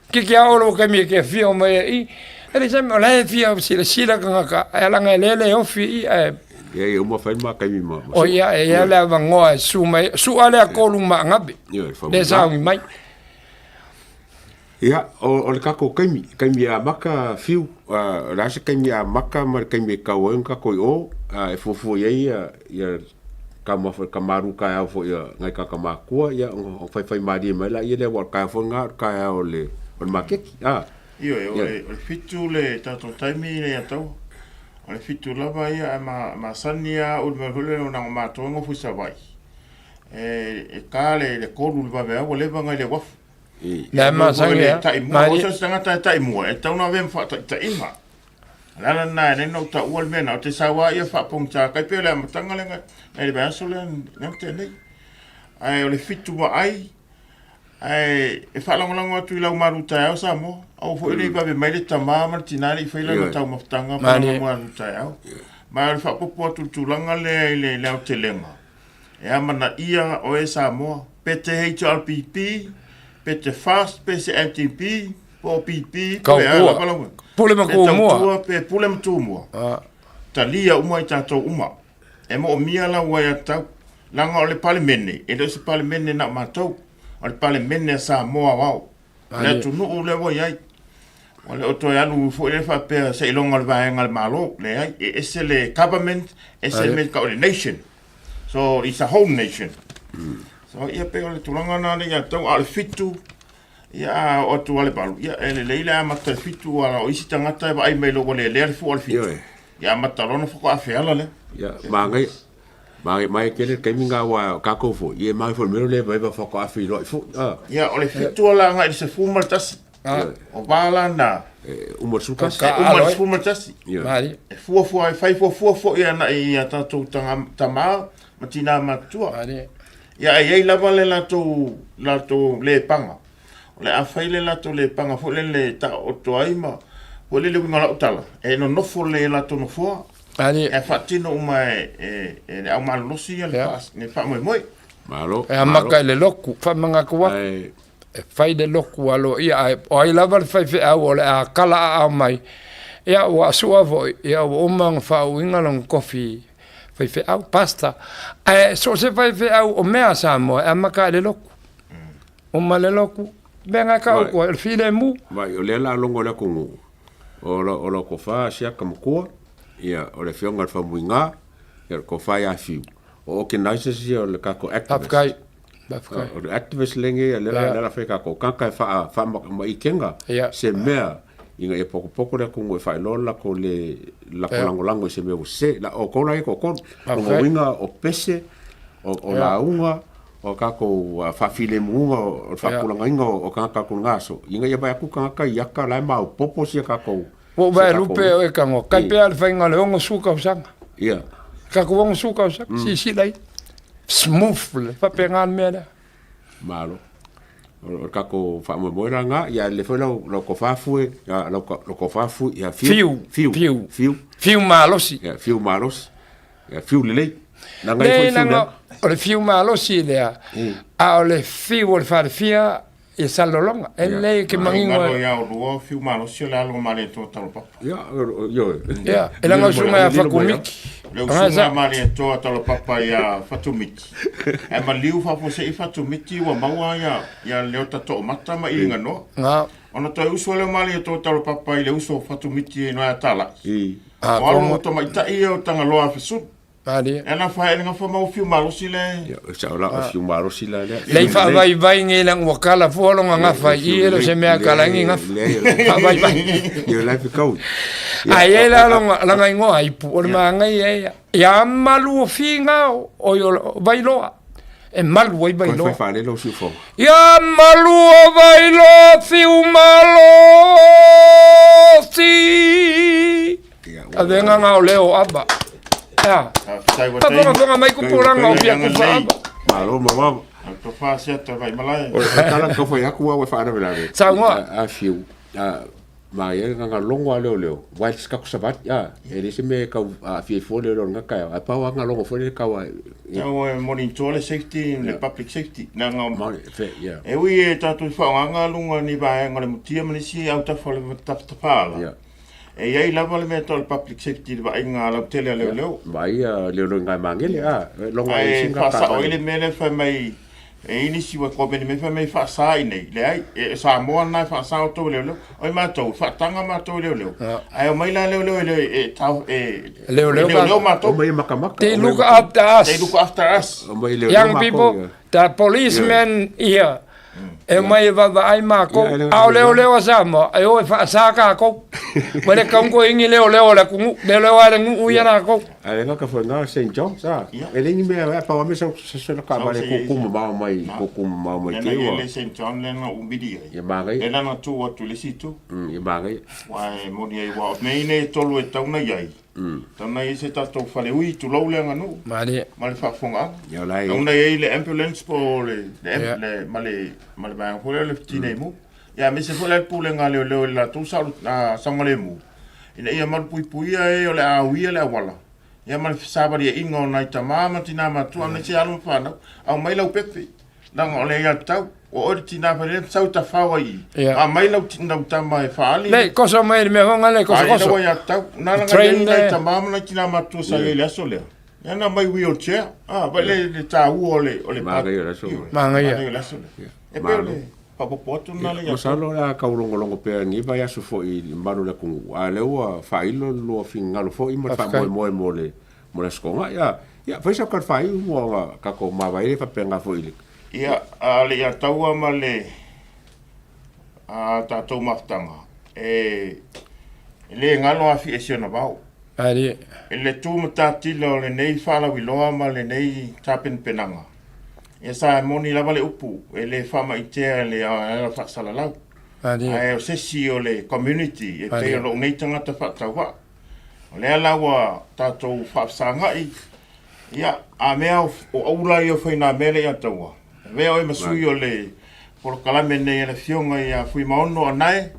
kiki a olo ka mi ke fia o mai i, e le sami o la e fia silasila tagata, ae laga e lele ofi i, ae Ia, ia uma fai ma kaimi ma. O ia, e ia le avanoa e su mai, sua lea kolu ma ngabe. Le saogi mai. Ia, o le tatou taimi, taimi e amata Fiu, o le a se taimi e amata ma le taimi e tau ai ona tatou i o, e fuafua i ai ia taumafa, ka malu taeao foi a nai tagata matutua, ia ona faifaimalie mai laia lea aua o le taeao foi lena o le taeao o le maketi. Ioe, o le 7 le tatou taimi lea Taua. O le 7 lava ia ae masani lava au i le mea foi lele ona o matou e nofo i Savaii, e ta le 3 i le vaveao ua leva ona i le uafu. Le masani lava. Taimua, o so o se tagata e taimua, e tatau ona avea ma faataitaiga. O le ala lena e ala ai ona ou taua le mea lena, ou te sau lava ia faapogisa tai pei o le amataga lea nai le vaiaso lea na tea nei. Ae o le 7 vaai, ae e faalagolago atu i lau malu taeao Samoa. Aua foi ne i vave mai le tama ma le tina e le i fai lana taumafataga po o lana malu taeao. Ma o le faaopoopo atu i le tulaga lea i le aotelega, e amanaia oe Samoa, pe te HRPP, pe te FAST, pe se MTP, po o PP, po o le a lava lau Pule ma tumua. Tautua pe pule ma tumua. Talia uma i tatou uma. E moomia lau aiatatau, leaga o le Palemene, e le o se Palemene na o matou, o le Palemene a Samoa aoao, o le atunuu lea ua i ai. Ua le o toe alu foi lea faapea seiloga o le vaega a le Malo, leai, e ese le government, ese le mea e tau o le nation. So, it's a whole nation. So, ia pei o le tulaga lena lea ia te au, a o le 7, ia a oo atu lava i le 8, ia e lelei le amata i le 7, aua o isi tagata e vaai mai loa ua lelea le fua o le 7. Ioe. Ia amata loa ona faatoa feala lea. Ia, manaia. Manaia mai tele le taimi lena aua o tatou foi, ia e manaia foi i le mea lea o le eva faatoa feiloai foi. A. Ia, o le 7 la agai i le 11. O va la na. E uma le 11. E uma le 11. Ioe. Malie. E fuafua, e fai fuafua foi agai i a tatou tama ma tina matutua. Malie. Ia, ae i ai lava le latou, latou lepaga. O le a fai le latou lepaga foi lele e taooto ai ma, foi lele uiga o lau tala, e nonofo lelei i latou nofoa. Malie. E faatino uma e, e, e le au malolosi ia le, Ia. le faamoemoe. Malo. E amata i le loku, faamanatu atu. Ae, E fai le loku aloaia, ae o ai lava le faifeau o le a kala aao mai, ia ua sua foi, ia ua uma ona faauuina lona tofi faifeau, pastor. Ae so o se faifeau o mea a Samoa e amata i le lotu. Uma le lotu, mea na e tau atu ai, o le filemu. Vaai, o lea la logo le atunuu, o lau tofa Siaka Matua, ia, o le afioga i le Faumuiga, ia, o le tofa ia Fiu. O organizers ia o le tatou activist. Faafetai. Faafetai. O le activist lenei ia, lea la, lea la fai tatou tagata e faa, faamaitega se mea ina ia potopoto le atunuu e faailoa le latou le latou lagolago i se mea ua sese. La, o outou la ia e toatolu. O lona uiga o pese, o lauga, o tatou faafilemuga, o le faatulagaina o tagata o lena aso, ina ia vaai atu tagata i ata la e maopoopo si a tatou. Ua ou vaai lupe o e tago, tai pea le faiga o le 60 tausaga. Ia. Tatou 60 tausaga, silasila i ai. Smooth le faapena le mea lea. Malo. O le tatou faamoemoe la lena, ia lelei foi lau lau tofa fue, lau tofa fue, ia Fiu. Fiu. Fiu. Fiu. Fiu malosi. Ia fiu malosi. Ia fiu lelei. Leaga e foi fiu lea. O le fiu malosi lea, a o le fiu o le falefia i Salelologa. E lelei ke manino. Malo ia olua fiu malosi o le alo o Malietoa Taulapapa. Ia, ioe. Ia, e laga usuga ia Fatumiti. Le usuga a Malietoa Taulapapa ia Fatumiti. Ae maliu faafuasei Fatumiti ua maua ia ia Leota Toomata ma Iliganoa. Nga. Ona toe usu lea o Malietoa Taulapapa i le uso o Fatumiti e noa Talai. I. O alo o tamaitai ia o Tagaloa Fesulu. Malie. E ana fae le gafa mau fiu malosi le. Ia, o sao la o fiu malosi la lea. Lei faavaivai nei lang ua kala fua longa gafa i e le o se mea kala ngi gafa. Faavaivai. Ia la fi kau. Ai ai la longa langa ingoa ipu o le maangai ai. Ia malu o finga o o Vailoa. E malu ai Vailoa. Koe fai faalele o siufoga. Ia malu o Vailoa fiu malosi. Avega nga o leo ava. Ea. Fafogafoga mai kupulaga o fia kupa ava. Malo ma mama. Tofa sia te vai malae. O le tala ka fai aku au e faalavelave. Saunoa. A fiu. Ma ia nga longo a leo leo. Vai se kako savat. A e le se me kau a fia fo leo leo nga kai. A pau nga longo fo le kau a. Tau e monitor le safety, le public safety. Na nga. Moni, fe, yeah. E ui e tātou i whaonganga lunga ni vaenga le mutia ma nisi au tafa le tafala. Yeah. E i ai lava le mea tau o le public safety i le vaaiga lautele a leoleo. Vaai a leoleo i ngai magele, a, longa ai Ae singa faasao ai taavale. le mea lea fai mai e i ai nisi ua komeni mai fai mai e faasa i inei. Leai, e o Samoa lena e faasa outou e leoleo. O i matou, e faataga matou e leoleo. Ae omai la leoleo e le e tau e Leoleo e leoleo matou. Omai e makamaka. They look after us. They look after us. Omai e leoleo Young matou, people, ia. the policemen here. E omai e vaavaai makou, a o leoleo a Samoa e o e faasa tatou. Ua le tatau ona toe i ai ni leoleo a le atunuu, leoleo lava a le nuu ia latou. Ae le gata foi i lena, Saint John's a, e leai ni mea, pau lava mea sau sona taavale e tutu mamao mai, tutu mamao mai te ua. Lena Saint John lea na ou mili ai. Ia manaia. Lea na tu atu i le isi itu. Ia manaia. Aua e moni ai, aua o mea nei e tolu e tatau ona i ai. Tatau ona i ai se tatou faleui, tulou le aganuu. Malie. Ma le faafofogaaga. Ia o la e. Tatau ona i ai le ambulance po o le, le, ma le, ma le vaega foi lea o le tineimu. Ia aemaise foi la le pulega a leoleo i le latou saogalemu, ina ia malupuipuia e o le a uia le auala, ia ma le fesavaliaiga o nai tama ma tina matutua aemaise alo ma fanau, aumai lau pepe, leaga o le aiatatau, o oe le tina fai lea sau e tafao ai i i, Ia. aumai lau lau tama e faaali Lei, koso mai le mea foi lea, koso faaali koso. lau aiatatau. Na The laga i ai train nai there. tama ma nai tina matutua sa i ai i le aso lea, lea na aumai wheelchair, a, vaai le le taua o le o le Manaia o le aso. Ioe, Manaia. manaia o le aso lea. E pei o le faaopoopo atu lena lea ia te Masalo o le a tau logologo pea i lenei vaiaso foi i le mamalu o le atunuu, a o lea ua faailo le lua finagalo foi ma le faamoemoe mo le mo le Aso Toonai. A, ia, fai sau tala faaiu mua ona tatou mavae lea faapena foi i le. Ia, a le i ataua ma le a tatou mafutaga, e le galo afi e si ona vao. Malie. I le tu matatila o lenei faalauiloa ma lenei tapenapenaga, ia sa moni lava le upu, e le faamaitea e le ala faasalalau. Ae o se isi o le community e pei o lou nei tagata faatauvaa. O lea la ua tatou faafesagai, ia, a mea o aula ia o fainamea lea ia taua, avea oe ma sui o le polokalame nei a le Afioga ia Fuimaono Anae.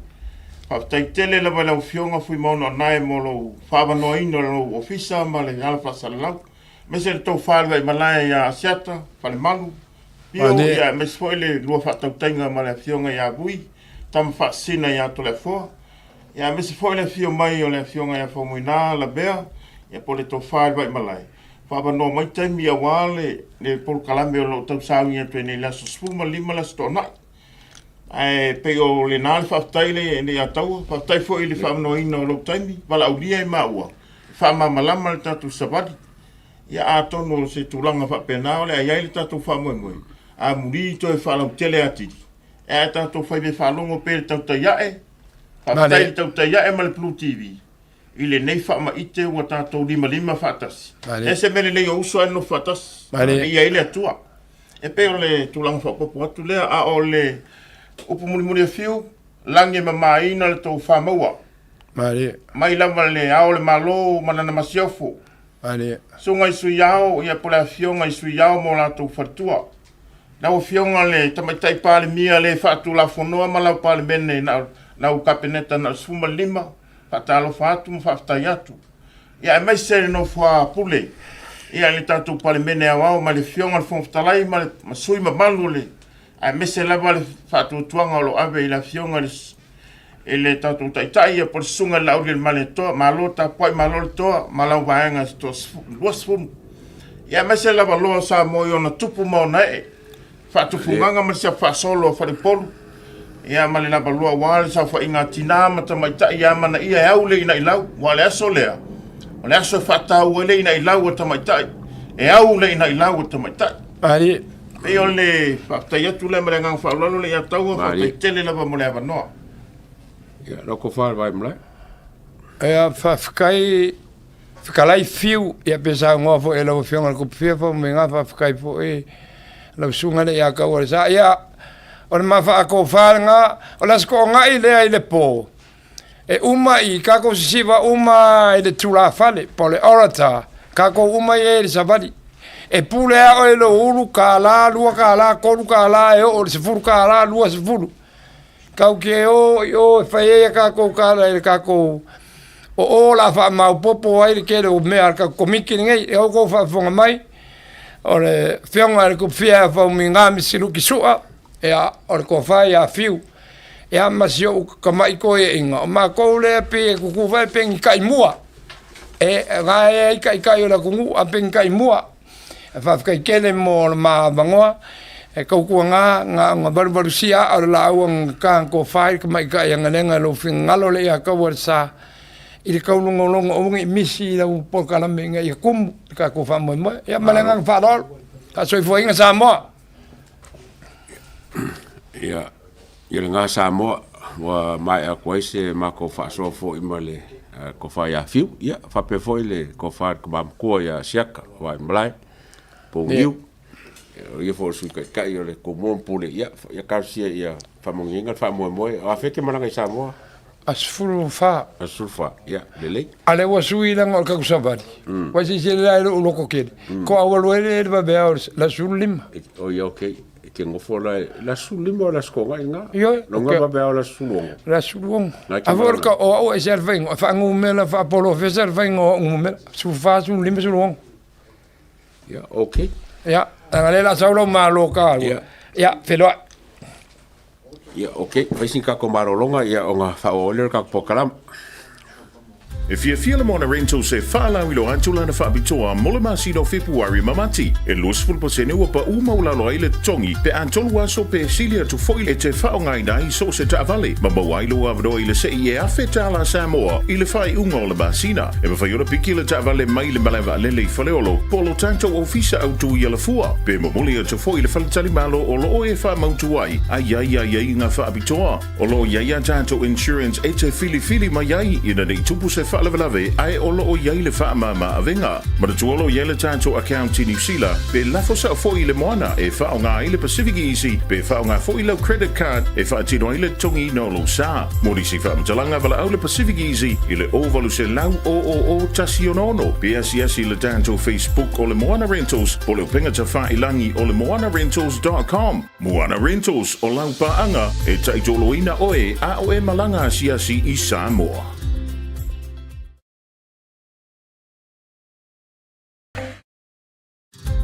Faafetai tele lava i lau Afioga Fuimaono Anae mo lou faaavanoaina o lou ofisa ma le ala faasalalau, aemaise le tou falevaimalae ia Asiata Falemalu Pio, ia aemaise foi le lua faatautaiga ma le Afioga ia Vui Tamafaasisina ia Toleafoa. Ia aemaise foi le afio mai o le Afioga ia Faumuina Lavea, ia po o le Tofa i le Vaimalae, faaavanoa mai taimi aua le, le polokalame o lo o tausauni atu ai nei i le aso 15 le Aso Toonai. Ae pei o lena le faafetai le, le ia Taua, faafetai foi i le faavanoaina o lou taimi, valaaulia i maua, e faamalamalama le tatou savali. Ia atonu o se tulaga faapena o le a i ai le tatou faamoemoe, amuli toe faalautele atili, ae tatou fai mea faalogo pea i le tautai ae, faafetai i le tautai ae ma le Blue TV i lenei faamaite ua tatou limalima faatasi. E se mea lelei o uso ae nonofo faatasi, viia ai le Atua. E pei o le tulaga faaopoopo atu lea, a o le upu mulimuli a Fiu, lagi e mamaina le tou faamaua. Mai lava le Ao o le Malo ma lana Masiofo, Susuga i Sui Ao, ia po o le Afioga i Sui Ao ma o latou faletua. Lau Afioga le Tamaitai Palemia le faatulafonoa ma lau Palemene na lau Kapeneta na o le 15, faatalofa atu ma faafetai atu. Ia aemaise le nofoa pule ia le tatou Palemene Aoao ma le Afioga i le Fofoga Fetalai ma le ma sui mamalu o le aemaise lava le faatuatuaga o lo o ave i le Afioga i le i le tatou Taitai ia po o le Susuga i le Laauli o le Malietoa, malo tapuai, malo le toa ma lau vaega se toa 20. Ia aemaise lava loa o Samoa i ona tupu ma ona ee, faatufugaga ma le siafu faasolo a faleupolu, ia ma le lavaloa aua le saofaiga a tina ma tamaitai ia amanaia e au le inailau, aua o le aso lea, o le aso e faataua ai le inailau a tamaitai, e au le inailau a tamaitai. Malie. Pei o le faafetai atu lea ma le agaga faaaloalo le ia taua, faafetai tele lava mo le avanoa. Ia, lau tofa le Vaimalae. Ia, faafetai fetalai Fiu, ia pe saunoa foi e lau Afioga i le Tupufia Faumuina, faafetai foi lau susuga le ia Taualesa. Ia, o le ma faatofa lena, o le Aso Toonai lea i le po, e uma i tatou sisiva uma i le tulafale po o le orator, tatou uma ia i le savali. E pule lava oe i lou ulu, $1, $2, $3, e oo i le $10, 20. Tatou te o i o e fai ai a tatou tala i le tatou o o o le a faamaopoopo ai le tele o mea a le tatou Komiti lenei. Ia outou faafofoga mai, o le Afioga i le Tupufia ia Faumuina Misiluki Sua, ia o le Tofa ia Fiu, ia ma si ou tamai toeaina, o matou lea pei e tutu foi pei ni taimua, e na e ai taitai o le atunuu a pei ni taimua. Faafetai tele mo le ma avanoa, e tautuana na ona valuvalusia aa o le laau a na tofa ai le tamaitai agalega i lou finagalo le ia taua le sa i le taulogologo aua ne i misi i lau polokalame ina ia tumu le tatou faamoemoe. Ia ma le agaga faaaloalo, faasoifuaina Samoa. Ia, ia lena Samoa, ua maea atu ai se matou faasoa foi ma le Tofa ia Fiu, ia faapea foi le Tofa i le Tama Matua ia Siaka Vaimalae Pouniu, o ia foi o le Sui Taitai o le Tumua ma Pule, ia, ia talosia ia faamanuiaina le faamoemoe. O afea e te malaga i Samoa? Aso 14. Aso 14, ia, lelei. A lea ua sui leaga o le tatou savali. Ua silasila la i lou loto tele. Ko au alu ai le vaveao o le aso 15. O ia, ok. E te nofo la i le aso 15 o le Aso Toonai lena. Ioe. Lona vaveao o le aso 16. Le aso 16. A foi o le o au e ese le faiga, e faanumera faapolofesa le faiga o au numera. 14, 15, 16. Ia, ok. Ia, leaga lea o le a sau lau malo ka. Ia. Ia, feiloai. Ia, ok, fai sina tatou malologa ia ona faaauau ai lea o le tatou polokalame. E fiafia le Moana Rentals e faalauiloa atu lana faapitoa mo le masina o Fepuari ma Mati. E 20% ua pau maualalo ai le totogi pe a tolu aso pe sili atu foi e te faaaogaina ai so o se taavale ma maua ai lou avanoa i le sei e $1,000 Samoa i le faaiuga o le masina. E mafai ona piki le taavale mai le malae vaalele i Faleolo po o lo tatou ofisa autu i Alafua pe momoli atu foi i le faletalimalo o lo o e faamautu ai a i ai aiaiga faapitoa. O lo o i ai a tatou insurance e te filifili mai ai ina ne i tupu se faalavelave ae o lo o i ai le faamama avega. Manatua o lo o i ai le tatou account i Niu Sila pe lafo sao foi i le moana e faaaoga ai le Pacific Easy pe faaaoga foi lau credit card e faatino ai le totogiina o lou sa. Mo nisi faamatalaga valaau le Pacific Easy i le 0800 000 166 pe asiasi i le tatou Facebook o le Moana Rentals po o le upega tafailangi o le moanarentals dot com. Moana Rentals, o lau paaga e taitoloina oe a o e malaga asiasi i Samoa.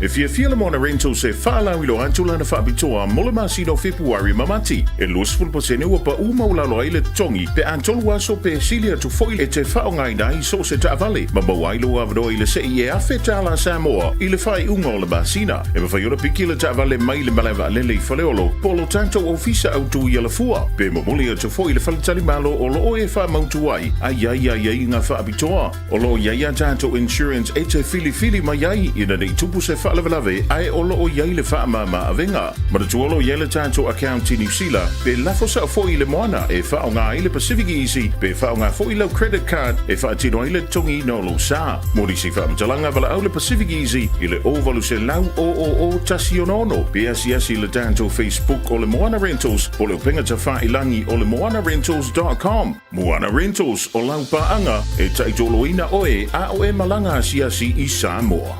E fiafia le Moana Rentals e faalauiloa atu lana faapitoa mo le masina o Fepuari ma Mati. E 20% ua pau maualalo ai le totogi pe a tolu aso pe sili atu foi e te faaaogaina ai so o se taavale ma maua ai lou avanoa i le sei e $1,000 Samoa i le faaiuga o le masina. E mafai ona piki le taavale mai le malae vaalele i Faleolo po o lo tatou ofisa autu i Alafua pe momoli atu foi i le faletalimalo o lo o e faamautu ai a i ai aiaiga faapitoa. O lo o i ai a tatou insurance e te filifili mai ai ina ne i tupu se faalavelave ae o lo o i ai le faamama avega. Manatua o lo o i ai le tatou account i Niu Sila pe lafo sao foi i le moana e faaaoga ai le Pacific Easy pe faaaoga foi lau credit card e faatino ai le totogiina o lou sa. Mo nisi faamatalaga valaau le Pacific Easy i le 0800 000 166 pe asiasi i le tatou Facebook o le Moana Rentals po o le upega tafailangi o le moanarentals dot com. Moana Rentals, o lau paaga e taitoloina oe a o e malaga asiasi i Samoa.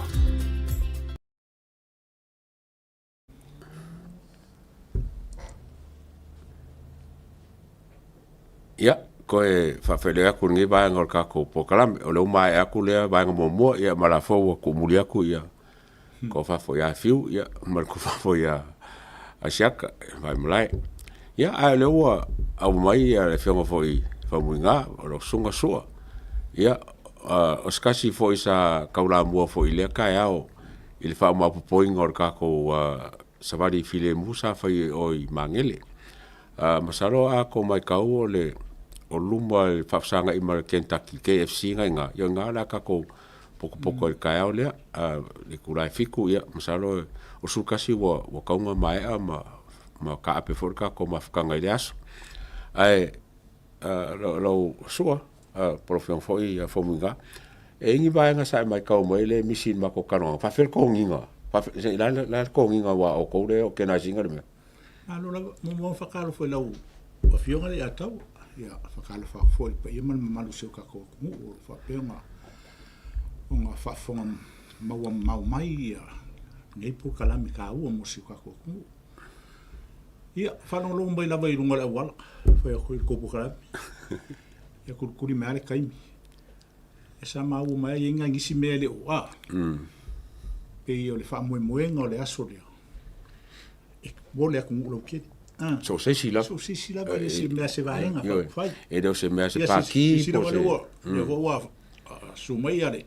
Ia, toe faafeiloai atu i lenei vaega o le tatou polokalame. O lea ua maea atu lea vaega muamua, ia ma la foi ua tuumuli atu ia tofa foi ia Fiu, ia ma le tofa foi ia Asiata Vaimalae. Ia, ae o lea ua auma mai ia le afioga foi Faumuina, o lau susuga Sua. Ia, o se tasi foi sa taulamua foi i lea taeao i le faamaopoopoina o le tatou savali filemu sa fai i o i Magele. Masalo a tou matau o le o luma i le faafesagai ma le Kentucky KFC na i ina, ia o i ina o le a tatou potopoto ai i le taeao lea. I le itula e 7, ia masalo o le 11 ua tatau ona maea ma taape foi le tatou mafutaga i lea aso. Ae lau Sua, po o lau Afioga foi Faumuina, e i ai ni vaega sa e matau mai ai lea e misi i le matou talanoaga, e faapefea le toniga, o le a le toniga aua o outou lea e organize ina le mea? Malo lava. Muamua ona faatalofa i lau Afioga le Ataua. Ia, faatalofa atu foi i le paia ma le mamalu o si o tatou atunuu o lo o faapea ona faafofoga maua mamao mai ia lenei polokalame taua mo si o tatou atunuu. Ia, faalogologo mai lava i luga o le auala, fai atu i le tou polokalame. Ia kulikuli mai lava le taimi. E sa maua mai ai nai nisi mea e le o a. Pei o le faamoemoega o le aso lea, e mo le atunuu lautele. So o se isi lava. So o se isi lava, e le se mea se vaega faaupufai. E le o se mea se pati po o se... Lea foi ua susu mai le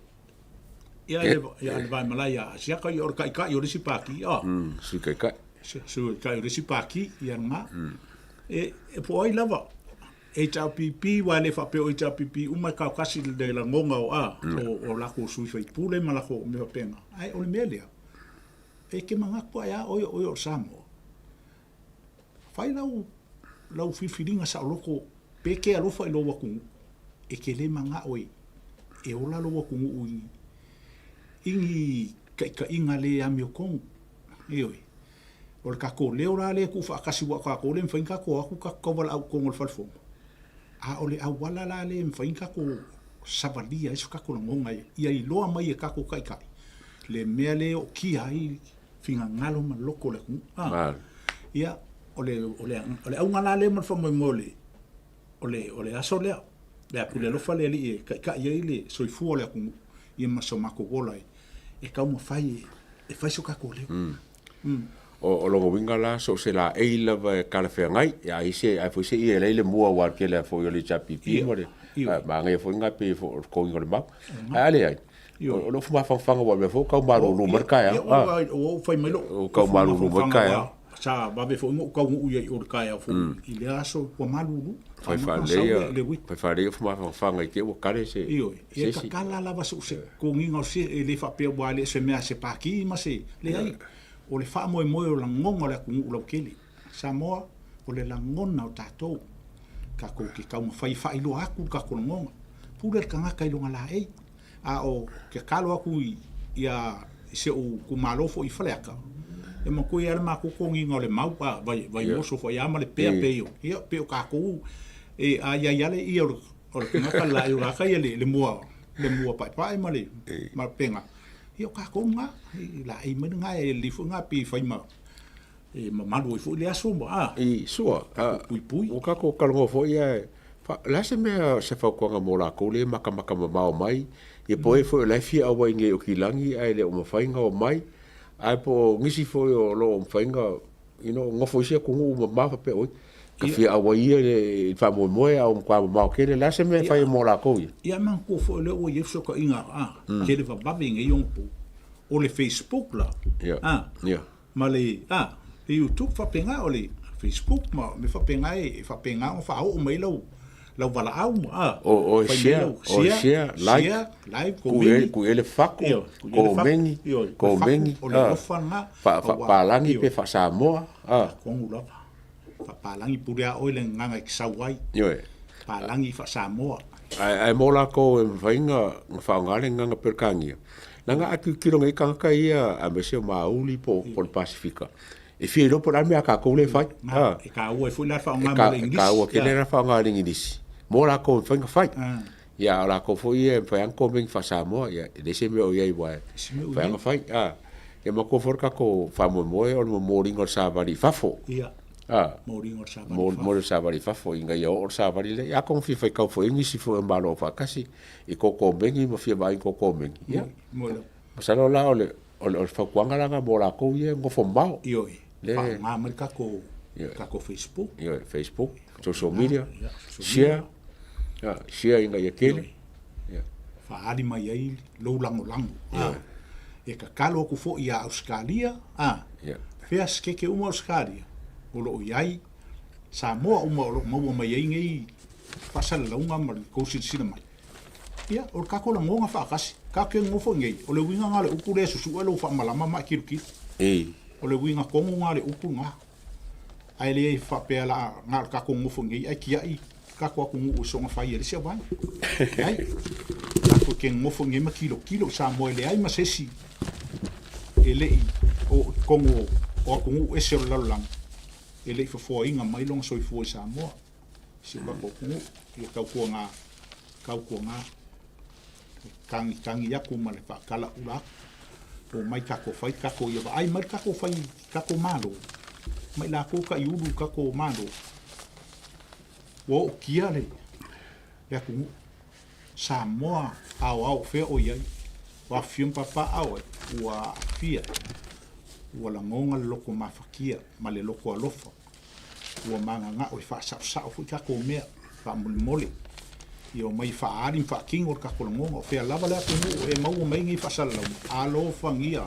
ia le Vaimalae ia Asiata, ia o le taitai o le isi pati. Sui Taitai. Sui Taitai o le isi pati, ia lena. E po o ai lava, HRPP, aua e le faapea o HRPP uma e taotasi le lagona o a, o latou sui faipule ma latou mea faapena. Ae o le mea lea, e te manatu ai lava oe o oe o le Samoa. Fai lau lau filifiliga saoloto pe e te alofa i lou atunuu, e te le manao e e ola lou atunuu i i ni taitaiga le amiotonu. Ioe. O le tatou leo la lea e tuufaatasi aua o tatou le mafai ona tatou o atu tatou tauvalaau i totonu o le fale fono, a o le auala la lea e mafai ona tatou savalia ai so tatou lagona ia iloa mai e tatou taitai le mea lea e ootia ai finagalo ma loto o le atunuu. A, ia, o le, o le, o le auga la lea ma le faamoemoe o le, o le, o le aso lea, le a pule alofa le Alii e taitai ai le soifua o le atunuu, ia ma so matou ola e, e taumafai e, e fai so tatou leo. Mm. O, o lona uiga la, so o se laei lava e talafeagai, ia ai se, ai foi se ie e leai le mua aua le tele lava foi o le HRPP ma le, manaia foi lena pei foi o le totogiina o le mau. Ae a leai, o lou mafaufauga aua o le mea foi ua tau malulu mai le taeao. Ua ou fai mai lou Ua tau malulu mai le taeao. Sa vave foi ona ou taunuu i ai i o i le taeao foi i lea aso ua malulu. Fai faalelei fai faalelei ou mafaufauga i te i ua kale se Ioe, e tatala lava so o se totogiga o se e le faapea aua e le o se mea a se Pati ma se, leai. O le faamoemoe o lagona o le atunuu lautele. Samoa, o le lagona o tatou, tatou te taumafai e faailoa atu le tatou lagona. Pule le tagata i lona laei. A o tatalo atu i i si ou itumalo foi i Faleata, e manatua i ai le matou toniga o le mau, a, vai, Vaimoso foi a ma le pea pei o, ia, pei o tatou, e, a i ai lava le ie o le, o le tagata le laei o le ata ia le, le mua, le mua paepae ma le, ma le pega, ia o tatou lena, e laei mai lena, e lelei foi lena pei e fai ma, e mamalu ai foi le aso ma, a, I sua, tatou puipui. Ua tatou talanoa foi ae, o le a se mea, se fautuaga mo latou lea e matamata mamao mai, ia po o e foi o la e fia auai nei i Okilagi ae le o mafai ona omai, ae po o nisi foi o lo o mafai ona, you know, nofo i isi atunuu mamao faapea, oi, ta fia auai ia i le faamoemoe ae ua matua mamao tele. O le a se mea e fai mo latou ia? Ia, manatua foi o lea ua i ai fesootaiga, a, televavave i nei onapo. O le Facebook la, a, ma le, a, le YouTube faapena, o le Facebook ma mea faapena e faapena ona faaoo mai lau, lau valaau ma, a, O, o share, o share, like, share, like, komeni, tuu i ai le faku, komeni, komeni, o le alofa lena, faapalagi pe faa-Samoa, a. Tonu lava, faapalagi pule a oe le gagaga e te sau ai, Ioe. palagi faa-Samoa. Ae mo lakou e mafai ona faaaoga le gagaga Peretania, leaga a tilotilo nei tagata ia aemaise o Maori po o le Pasefika, e fia iloa po o le a le mea a tatou lea e fai. E taua ai foi la le faaaoga mai o le Igilisi. E taua tele la le faaaoga o le Igilisi mo latou e mafai ona fai. Ia a o latou foi ia e mafai lava ona komeni faa-Samoa, ia e leai se mea o i ai aua e mafai lava ona fai. Ia manatua foi le tatou faamoemoe o le momoliga o le savali i fafo. Momoliga o le savali i fafo. Momoli o le savali i fafo ina ia oo le savali lea. Ia atonu fia faitau foi i ai nisi foi o Malo Aufaatasi i tou komeni ma fia vaai i tou komeni. Ia, masalo la o le o le fautuaga la lena mo latou ia e nofo mamao. Ioe, faaaoga mai le tatou tatou Facebook. Ioe, Facebook, social media, share, share ina ia tele. Faaali mai ai lou lagolago. E tatalo atu foi ia Ausetalia, fea sekeke uma o Ausetalia o lo o i ai Samoa uma o lo o maua mai ai nei faasalalauga ma le tou silasila mai. Ia, o le tatou lagona faatasi, tatou te nonofo i inei, o le uiga lena o le upu lea e susue lou faamalama ma e tilotilo. O le uiga tonu lena o le upu lena. Ae le faapea la na o le tatou nonofo i inei ae tiai tatou atunuu i soona fai e le isi auvaega. Leai. Tatou te nonofo i inei ma tilotilo i Samoa e leai ma se isi e le i o i totonu o atunuu ese o le lalolagi e le i fofoaina mai lona soifua i Samoa, i si o tatou atunuu. Ia tautuana, tautuana, le tagitagi atu ma le faatalaula atu, omai tatou fai tatou ia vaai mai le tatou fai tatou Malo, ma i latou taiulu i tatou Malo, ua ootia le le atunuu. Samoa aoao o fea o i ai, o afifio ma papaaao ai, ua aafia, ua lagona le loto mafatia ma le loto alofa, ua magagao e faasaosao foi tatou mea faamolemole, ia omai e faaali ma faatino le tatou lagona. O fea lava le atunuu e maua mai nei faasalalauga, alofagia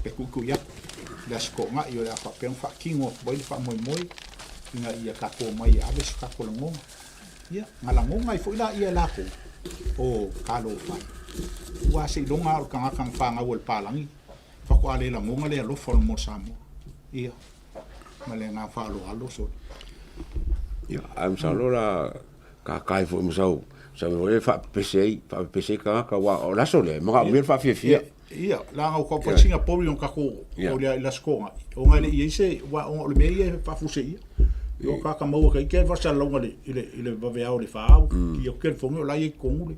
le tuitui atu le Aso Toonai o le a faapea ona faatino atu ai le faamoemoe ina ia tatou omai e ave so tatou lagona. Ia, na lagona ai foi laia e latou, o talofa e, ua seiloga lava o le tagata na fanau e le palagi faatoa le lagona le alofa o le moa Samoa. Ia. Ma le agaga faaaloalo sole. Ia, ae masalo la kakai foi ma sau sau foi e faapepese ai, faapepese ai tagata aua o le aso lea e manaomia le faafiafia. Ia, leaga ua tau fai sina pori o tatou o le i le Aso Toonai, ona e le i i ai se, aua ona o le mea ia e faafuaseia. Ia o tagata maua ta ita e faasalalauga i le i le vaveao i le 4 ki atu telefoni o la e i ai i totonu le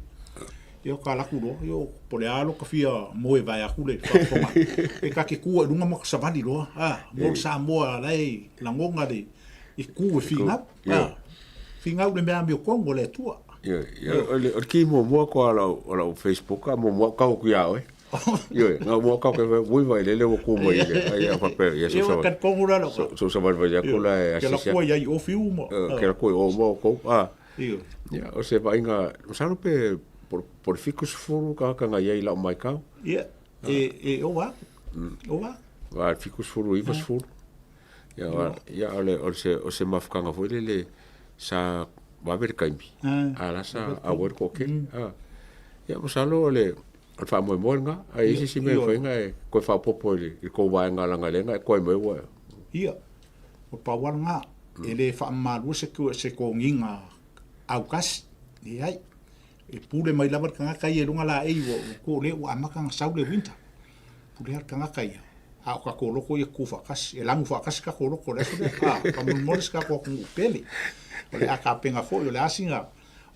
ia ta alu atu loa, ia po o le a lo ta fia moe vaeatu le faafofoga. E ta te tu ai i luga ma ta savali loa, a, mo le Samoa la e lagona le e tu e finau, a, finau i le mea amiotonu a le Atua. Ioe, o le ki muamua koa o lau Facebook a muamua au tau atu ia oe. Ioe, na muamua tau atu ui vailele ua tu mai i le ai a faapea ia so sa. So sa vale atu la e asisi. Ke la kua iai o fiu ma. Ke la kua o mo kou. A. Ia, o se vaaiga, masalo pe po le 70 tagata na i ai i lau matau. Ia, e ova atu. Ova atu. Aua 70, 90. Ia, ia o le, o se, o se mafutaga foi lele sa vave le taimi, a la sa auai le toatele. Ia, masalo o le, o le faamoemoe lena, a i ai se isi mea e mafai ona e toe faaopoopo i le tou vaega leaga lea na e toe mai ua... Ia, ua pau lava lena, e le faamamaluina se, se toniga autasi, leai. E pule mai lava le tagata ia i luga laei ua ua o lea ua amata ona sau le winter. Pule lava le tagata ia. A o tatou loto ia tutu faatasi, e lanu faatasi tatou loto i le aso lea. A, faamolemole si tatou atunuu pele. O le a tapena foi, o le a sina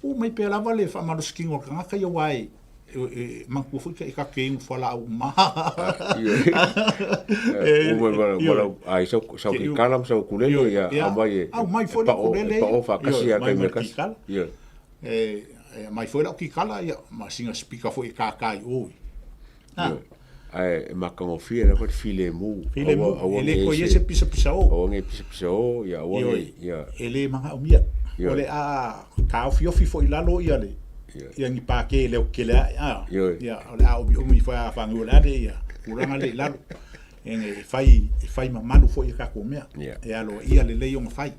uu mai pea lava le faamalositino o le tagata ia aua e e manatua foi e tatou te inu fualaau uma. Ai sau sau kikala ma sau ukulele ia aumai e aumai foi le ukulele e pao faatasi ia taimi e tasi. E aumai foi lau kikala ia ma sina speaker foi e kākā i o. Ae e matagofie lava le filemu. Filemu, e le toe i ai se pisapisa o. Aua ne i pisapisa o, ia aua ne i, ia. E le manaomia. O le a taofiofi foi i lalo ia le, ia ni pākē e leo tetele ae, a. Ia, o le a omiomi ifo a fagiu o le a le ia tulaga lea i lalo. E fai, e fai mamalu foi ia tatou mea. E aloaia lelei ona fai.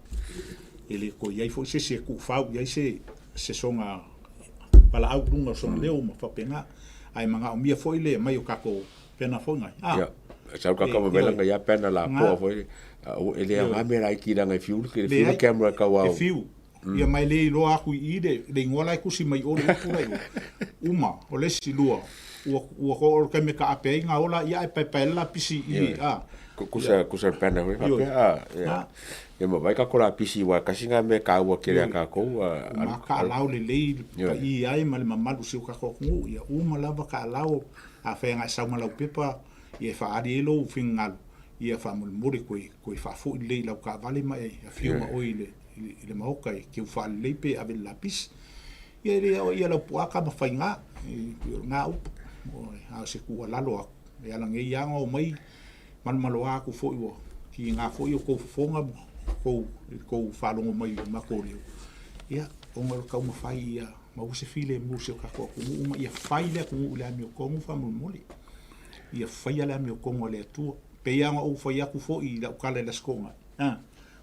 E le toe i ai foi se isi e tuufau i ai se, se soga valaau i luga o sona leo ma faapena. Ae manaomia foi le aumai o tatou pena foi nai. Ah. Ia, sau ka kama mela ngai a pena la poa foi. E le aga me la iki langa i fiu le fiu camera ka wau. E fiu. Ia mai le iloa aku i i le le igoa la e tusi mai o le upu la i o. Uma, o le isi lua, ua ua ko o le taimi e kaape ai nga ola ia ae paepae la pisi i a. Kusa kusa pena foi faapea a. Ia. Ia ma vai ka ko la pisi wa kasi nga me ka ua kele a kakou a. Uma kaalau lelei pa'i ai ma le mamalu o si o tatou atunuu. Ia uma lava kaalau afai agai sau ma lau pepa ia e faaali ai lou finagalo ia faamolemole toe toe faafoi lelei i lau taavale ma e afio ma oe i le i le maota e keu faalelei pe ave i le lapisi. Ia e le aoaia lau puaa ma faiga, e pei o lena upu. A o se tuualalo atu, e ala nei lava ona omai malomaloa atu foi ua kiga foi o tou fofoga ma tou i tou faalogo mai i matou leo. Ia, ona o le taumafai ia maua se filemu i si o tatou atunuu ma ia fai le atunuu i le amiotonu faamolemole. Ia faia le amiotonu a le Atua. Pei lava ona ou fai atu foi i lau tala i le Aso Toonai,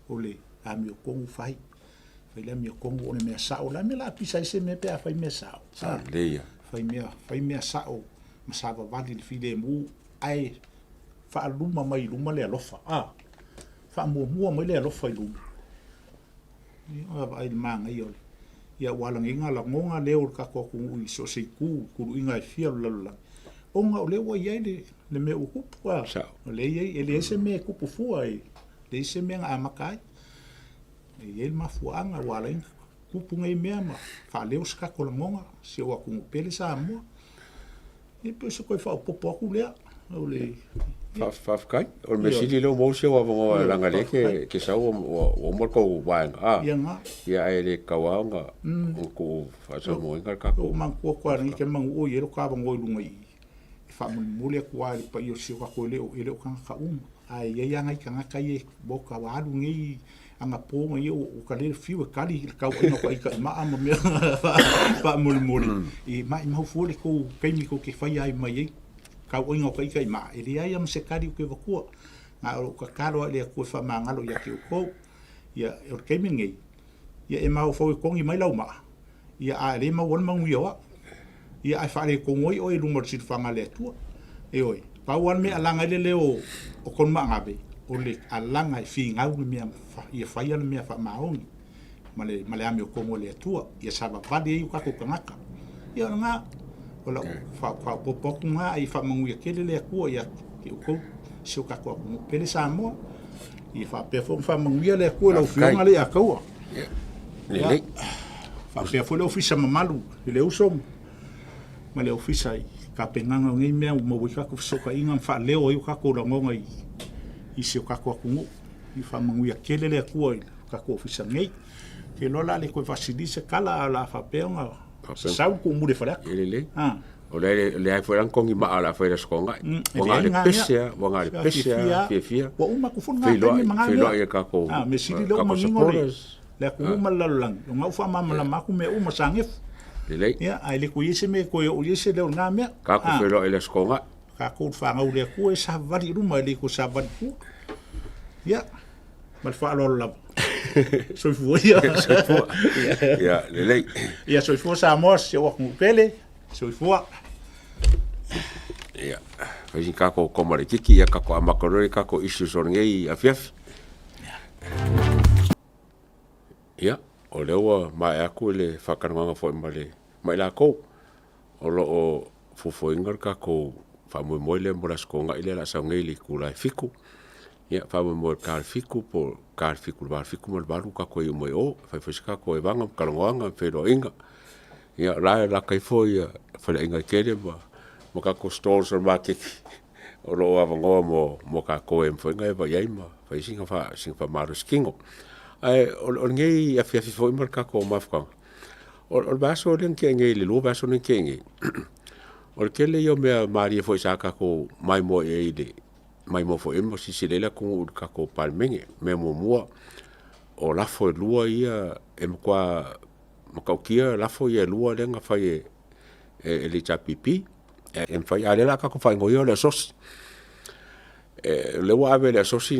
o le amiotonu fai. Fai le amiotonu o le mea sao. O le a mea la a pisa ai se mea pe a fai mea sao? Sa lelei ia. Fai mea, fai mea sao ma savavali i le filemu, ae faaluma mai i luma le alofa. A, faamuamua mai le alofa i luma. Ia, vaavaai i le manaia o le, ia ua alagiga lagona leo o le tatou atunuu i so o se itu, tuluiga e fia o le lalolagi, ona o lea ua i ai le, le mea ua tupu. A, o lea e i ai, e leai se mea e tupu fua, e leai se mea na amata ai. E i ai le mafuaaga ua ala ai ona tupu nei mea ma faaleo se tatou lagona, si ou atunuu pele Samoa. E pei o se toe faaopoopo atu lea. O le... Faafetai. O le mea sili lea ua maua si ou avanoa leaga lea e te sau ua uma le tou vaega. A, Ia na. Ia ae le tatau lava ona tuu faasalanoaina le tatou. Ou manatua atu lava nei manu o i ai lo ta avanoa i luga i i. E faamolemole atu lava i le paia o si o tatou e le o tagata uma. Ae i ai lava nai tagata ia ua ota ua alu nei anapo ma ia ua ta le fiu e kali i le tauaiga o ka ita i maa ma mea faamolemole. E maimau fua le tou taimi tou te faia ai mai ai tauaiga o ka ita i maa, e leai lava ma se kali ou te avatua. Na o lou tatalo lava i le Atua e faamagalo ia te outou. Ia, o le taimi lenei, ia e mafaufau e togi mai lau maa, ia a e le maua ai le manuia o au. Ia ae faaletonu ai oe i luma o le silafaga a le Atua. Ioe, pau lava le mea e alaga ai le leo o Konumaagave, o le alaga e figau le mea ia faia le mea faamaoni ma le ma le amiotonu a le Atua ia savavali ai o tatou tagata. Ia o lena, o lau faaopoopo atu lena, ae ia faamanuia tele le Atua ia te outou si o tatou atunuu pele Samoa. Ia faapea foi ona faamanuia le Atua i lau Afioga Leiataua. Lelei. Faapea foi le ofisa mamalu i le uso ma le ofisa i tapenaga o nei mea ua maua ai tatou fesootaiga ma faaleo ai o tatou lagona i si o tatou atunuu. Ia faamanuia tele le Atua i le tatou ofisa nei. Ou te iloa o le a le toe faasili se tala, ae o le a faapea ona sasau le tuumuli e Faleata. Ia lelei. O lea leai foi la ni togi maa o le a fai i le Aso Toonai. Ua na o le pese lava, ua na o le pese lava, fiafia. Ua uma atu foi lena taimi ma na mea. Feiloai i tatou Mea sili lea ua manino le atunuu ma le lalolagi, o lena ua faamalamalama atu mea uma sa nefu. Lelei. Ia, ae le toe i ai se mea e toe oo i ai se leo i lena mea. Tatou feiloai i le Aso Toonai. Tatou fanau i le Atua e savavali i luma e le toe savavali i tua. Ia, ma le faaaloalo lava. Soifua ia. Soifua. Ia, lelei. Ia, soifua Samoa, si ou atunuu pele. Soifua. Ia, fai si tatou koma laitiiti, ia tatou amata loa le tatou issues o lenei afiafi. Ia, o lea ua maea atu le faatalanoaga foi ma le ma i latou o lo o fuafuaina le tatou faamoemoe lea mo le Aso Toonai lea o le a sau nei i le itula e 7. Ia, faamoemoe i le ta o le 7 po o le ta o le 7 i le va o le 7 ma le 8 tatou iu mai o e fai foi se tatou evaga ma talanoaga ma feiloaiga. Ia, o la e lata ifo faleaiga e tele ma tatou stalls o le maketi o lo o avanoa mo tatou e mafai ona eva i ai ma fai sina faamalosi tino. Ae o lenei afiafi foi ma le tatou mafutaga, o le vaiaso lea na tea nei, le 2 vaiaso lea na tea nei, o le tele ia o mea malie foi sa tatou maimoa i ai i le maimoa foi i ai ma silasila i ai le atunuu i le tatou Palemene. O le mea muamua, o lafo e lua ia e matua matautia lafo ia e lua lea na fai e le HRPP. E mafai, a o lea o le a tatou faaigoaina o le asosi. O lea ua ave e le asosi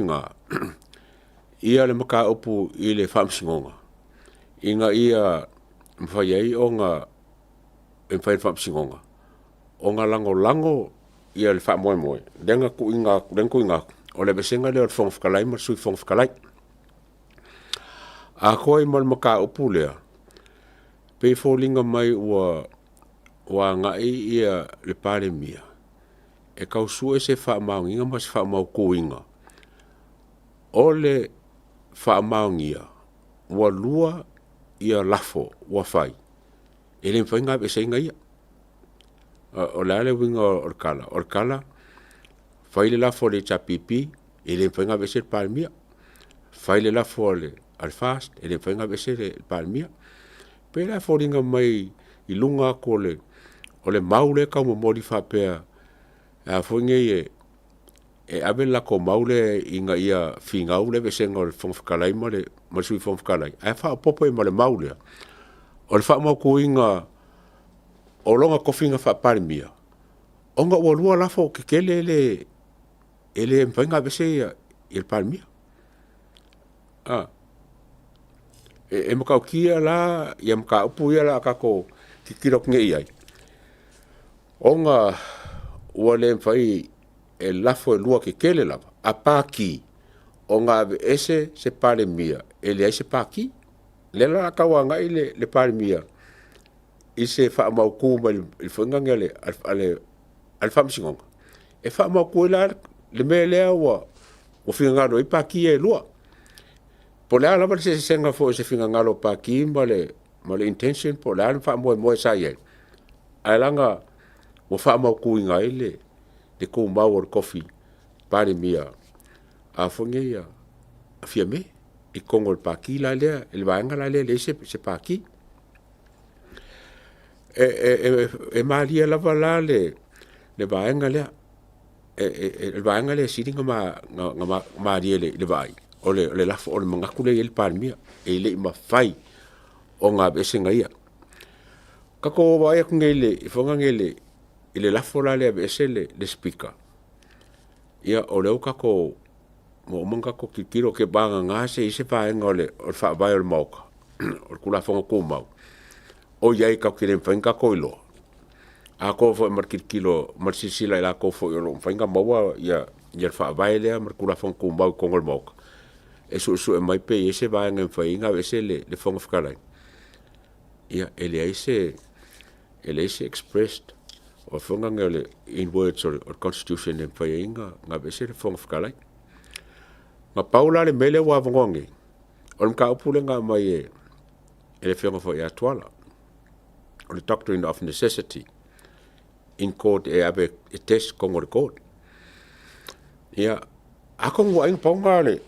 lena le mataupu i le Faamasinoga ina ia mafai ai ona e mafai e le Faamasinoga ona lagolago le faamoemoe lea na tuuina atu, o le aveeseina lea o le Fofoga Fetalai ma le Sui Fofoga Fetalai. Atoa ai ma le mataupu lea, pei e foliga mai ua agai le Palemia e tau sue se faamaoniga ma se faamautuina o le faamaonia ua lua lafo ua fai, e le mafai ona aveeseina ia. O le a le uiga o le tala? O le tala, fai le lafo a le HRPP, e le mafai ona aveese le Palemia. Fai le lafo a le FAST, e le mafai ona aveese le Palemia. E pei la e foliga mai i luga atu o le mau lea e tau momoli faapea e a foi nei e ave le latou mau lea ina ia finau le aveesega o le Fofoga Fetalai ma le Sui Fofoga Fetalai, ae faaopoopo i ai ma le mau lea, o le faamautuina o lona tofiga faa-Palemia, ona ua lua lafo tetele e le mafai ona aveese le Palemia. E matautia la mataupu ia o le a tatou tilotilo atu nei i ai, ona ua le mafai e lafo e lua tetele lava a Pati ona aveese se Palemia e leai se Pati. O lea la o le a tau agai le Palemia i se faamautu mai le foi lea a le Faamasinoga e faamautu ai la le mea lea ua finagalo i ai Pati ia e lua. Po o le a lava le eseesega foi o se finagalo o Pati ma le intention po o le a le faamoemoe sa i ai, ae leaga ua faamautuina ai le tumau o le tofi Palemia a foi nei a Fiame i totonu o le Pati la lea, le vaega la lea e leai se Pati. E malie lava la le vaega lea, o le vaega lea e sili ona malie i le vaai, o le lafo, o le manatu lea e i ai le Palemia, e le i mafai ona aveese ia. Tatou vaai atu nei i le lafo la lea e aveese le Speaker, ia o lea ua tatou, ua uma ona tatou tilotilo vagana se i ai se vaega o le Faavae o le Maota, o le Tulafono Tumau o i ai tatou te le mafai ona tatou iloa, atoa foi ma le tilotilo ma le silasila a i latou foi o lo o mafai ona maua. ia le Faavae lea ma le Tulafono Tumau i totonu o le Maota e suesue mai pe i ai se vaega e mafai ai ona aveese le Fofoga Fetalai. Ia, e leai se e leai se expressed o fofoga o le in words o le Constitution e mafai ai ona aveese le Fofoga Fetalai. Na pau la le mea lea ua avanoa nei, o le mataupu lea na aumai e le Afioga foi ia Tuala, o le doctrine of necessity in court e ave e test totonu o le court. Ia, atonu ai na pau na le,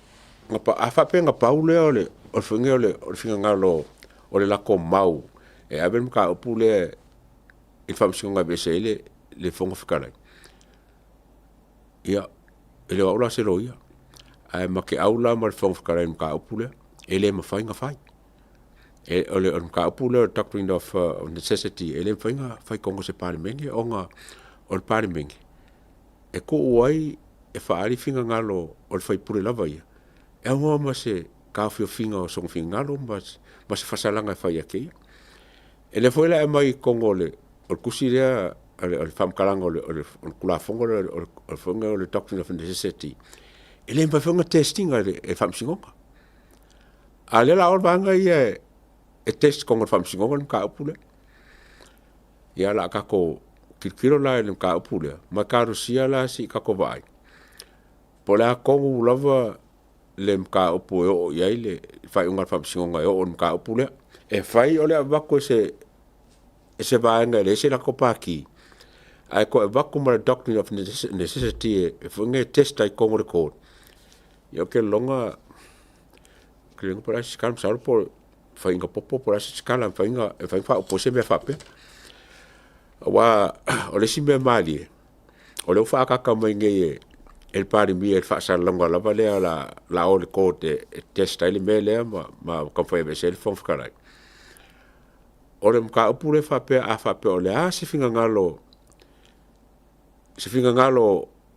a faapea na pau lea o le faiga o le finagalo o le latou mau e ave le mataupu lea i le Faamasinoga e aveese ai le Fofoga Fetalai, ia, e le o au la se loia, ae ma te au la ma le Fofoga Fetalai i le mataupu lea, e le mafai ona fai. O le mataupu lea o le doctrine of necessity, e le mafai ona fai i totonu o se Palemene, ona o le Palemene e tuu ai e faaali finagalo o le sui usufono lava ia, e aunoa ma se taofiofiga o sona finagalo ma se faasalaga e fai ia te ia. E lelei foi la e aumai i totonu o le tusi lea, o le faamatalaga o le Tulafono lea o le doctrine of necessity, e le mafai foi ona test ina e le Faamasinoga. A o lea o le a o le vaega ia e test i totonu o le Faamasinoga le mataupu lea. Ia o le a tatou tilotilo la i le mataupu lea, ma talosia la se i tatou vaai, po o le a tonu lava le mataupu e oo i ai le faaiuga a le Faamasinoga e oo i le mataupu lea. E fai o le avatu e se vaega e leai se latou pati, ae toe avatu ma le doctrine of necessity e foi nei e test ai i totonu o le court, ia ou te lagona, po o le a se tala, masalo po o le faiaina popo po o le a se isi tala e mafai ona faaupu ai se mea faapea. Aua o le isi mea malie, o lea ua faaataata mai nei e le Palemia i le faasalalauga lava lea o le a o i le court e test ai le mea lea ma taumafai e aveese ai le Fofoga Fetalai. O le mataupu lea faapea a faapea o le a se finagalo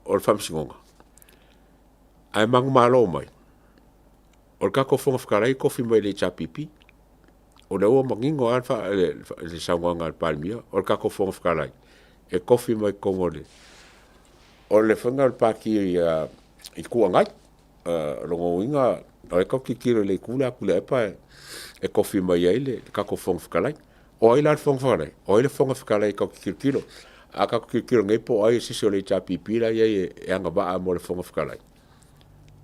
o le Faamasinoga ae manumalo mai, o le tatou Fofoga Fetalai e tofi mai e le HRPP. O lea ua manino lava le saunoaga a le Palemia, o le tatou Fofoga Fetalai e tofi mai totonu o le o le faiga o le Pati Itu Agai. O lona uiga o lea e tatou te tilotilo i le itu lea a Tuilaepa e tofi mai ai le tatou Fofoga Fetalai. O ai la le Fofoga Fetalai? O ai le Fofoga Fetalai tatou te tilotilo? A tatou tilotilo nei po o ai se isi o le HRPP la e i ai e agavaa mo le Fofoga Fetalai,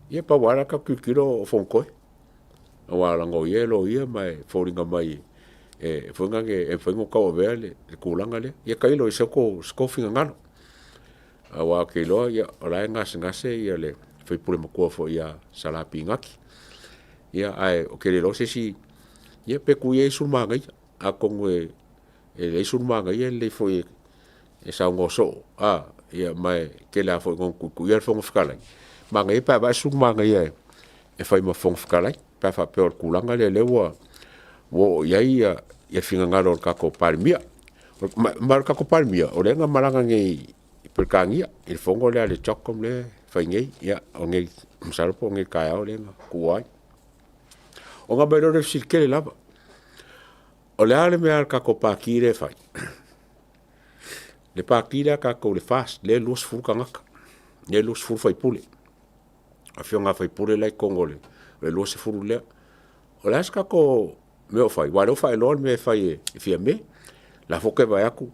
ia pau lava la tatou tilotilo o Fonotoe, aua leaga o ia e loia ma e foliga mai e foi lea e mafai ona tauavea le tulaga lea. Ia tailo i so outou finagalo, aua ou te iloa o la e gasegase le sui usufono matua foi ia Sala Pinati. Ia ae ou te le iloa se isi, ia pe tuu ia i Suluimanaia, atonu e lelei Suluimanaia e lelei foi e saunoa soo, ma e tele lava foi ina tuituia le Fofoga Fetalai. Manaia pe a vaaia se Suluimanaia e fai ma Fofoga Fetalai pe a faapea o le tulaga lea o lea ua oo i ai le finagalo o le tatou Palemia. Ma o le tatou Palemia, o lea na malaga nei i Peretania i le fono lea a le CHOGM lea e fai nei. Ia, masalo po o nei i le taeao lea na tuua ai. Ona aumai loa lea o le fesili tele lava, o le a le mea a le tatou Pati lea e fai? Le Pati lea a tatou le FAST lea e 20 tagata, lea e 20 sui usufono, afioga i sui usufono la e i totonu o le 20 lea. O le a se tatou mea o fai? Aua o lea ua faailoa le mea e fai e Fiame. O la foi ou te vaai atu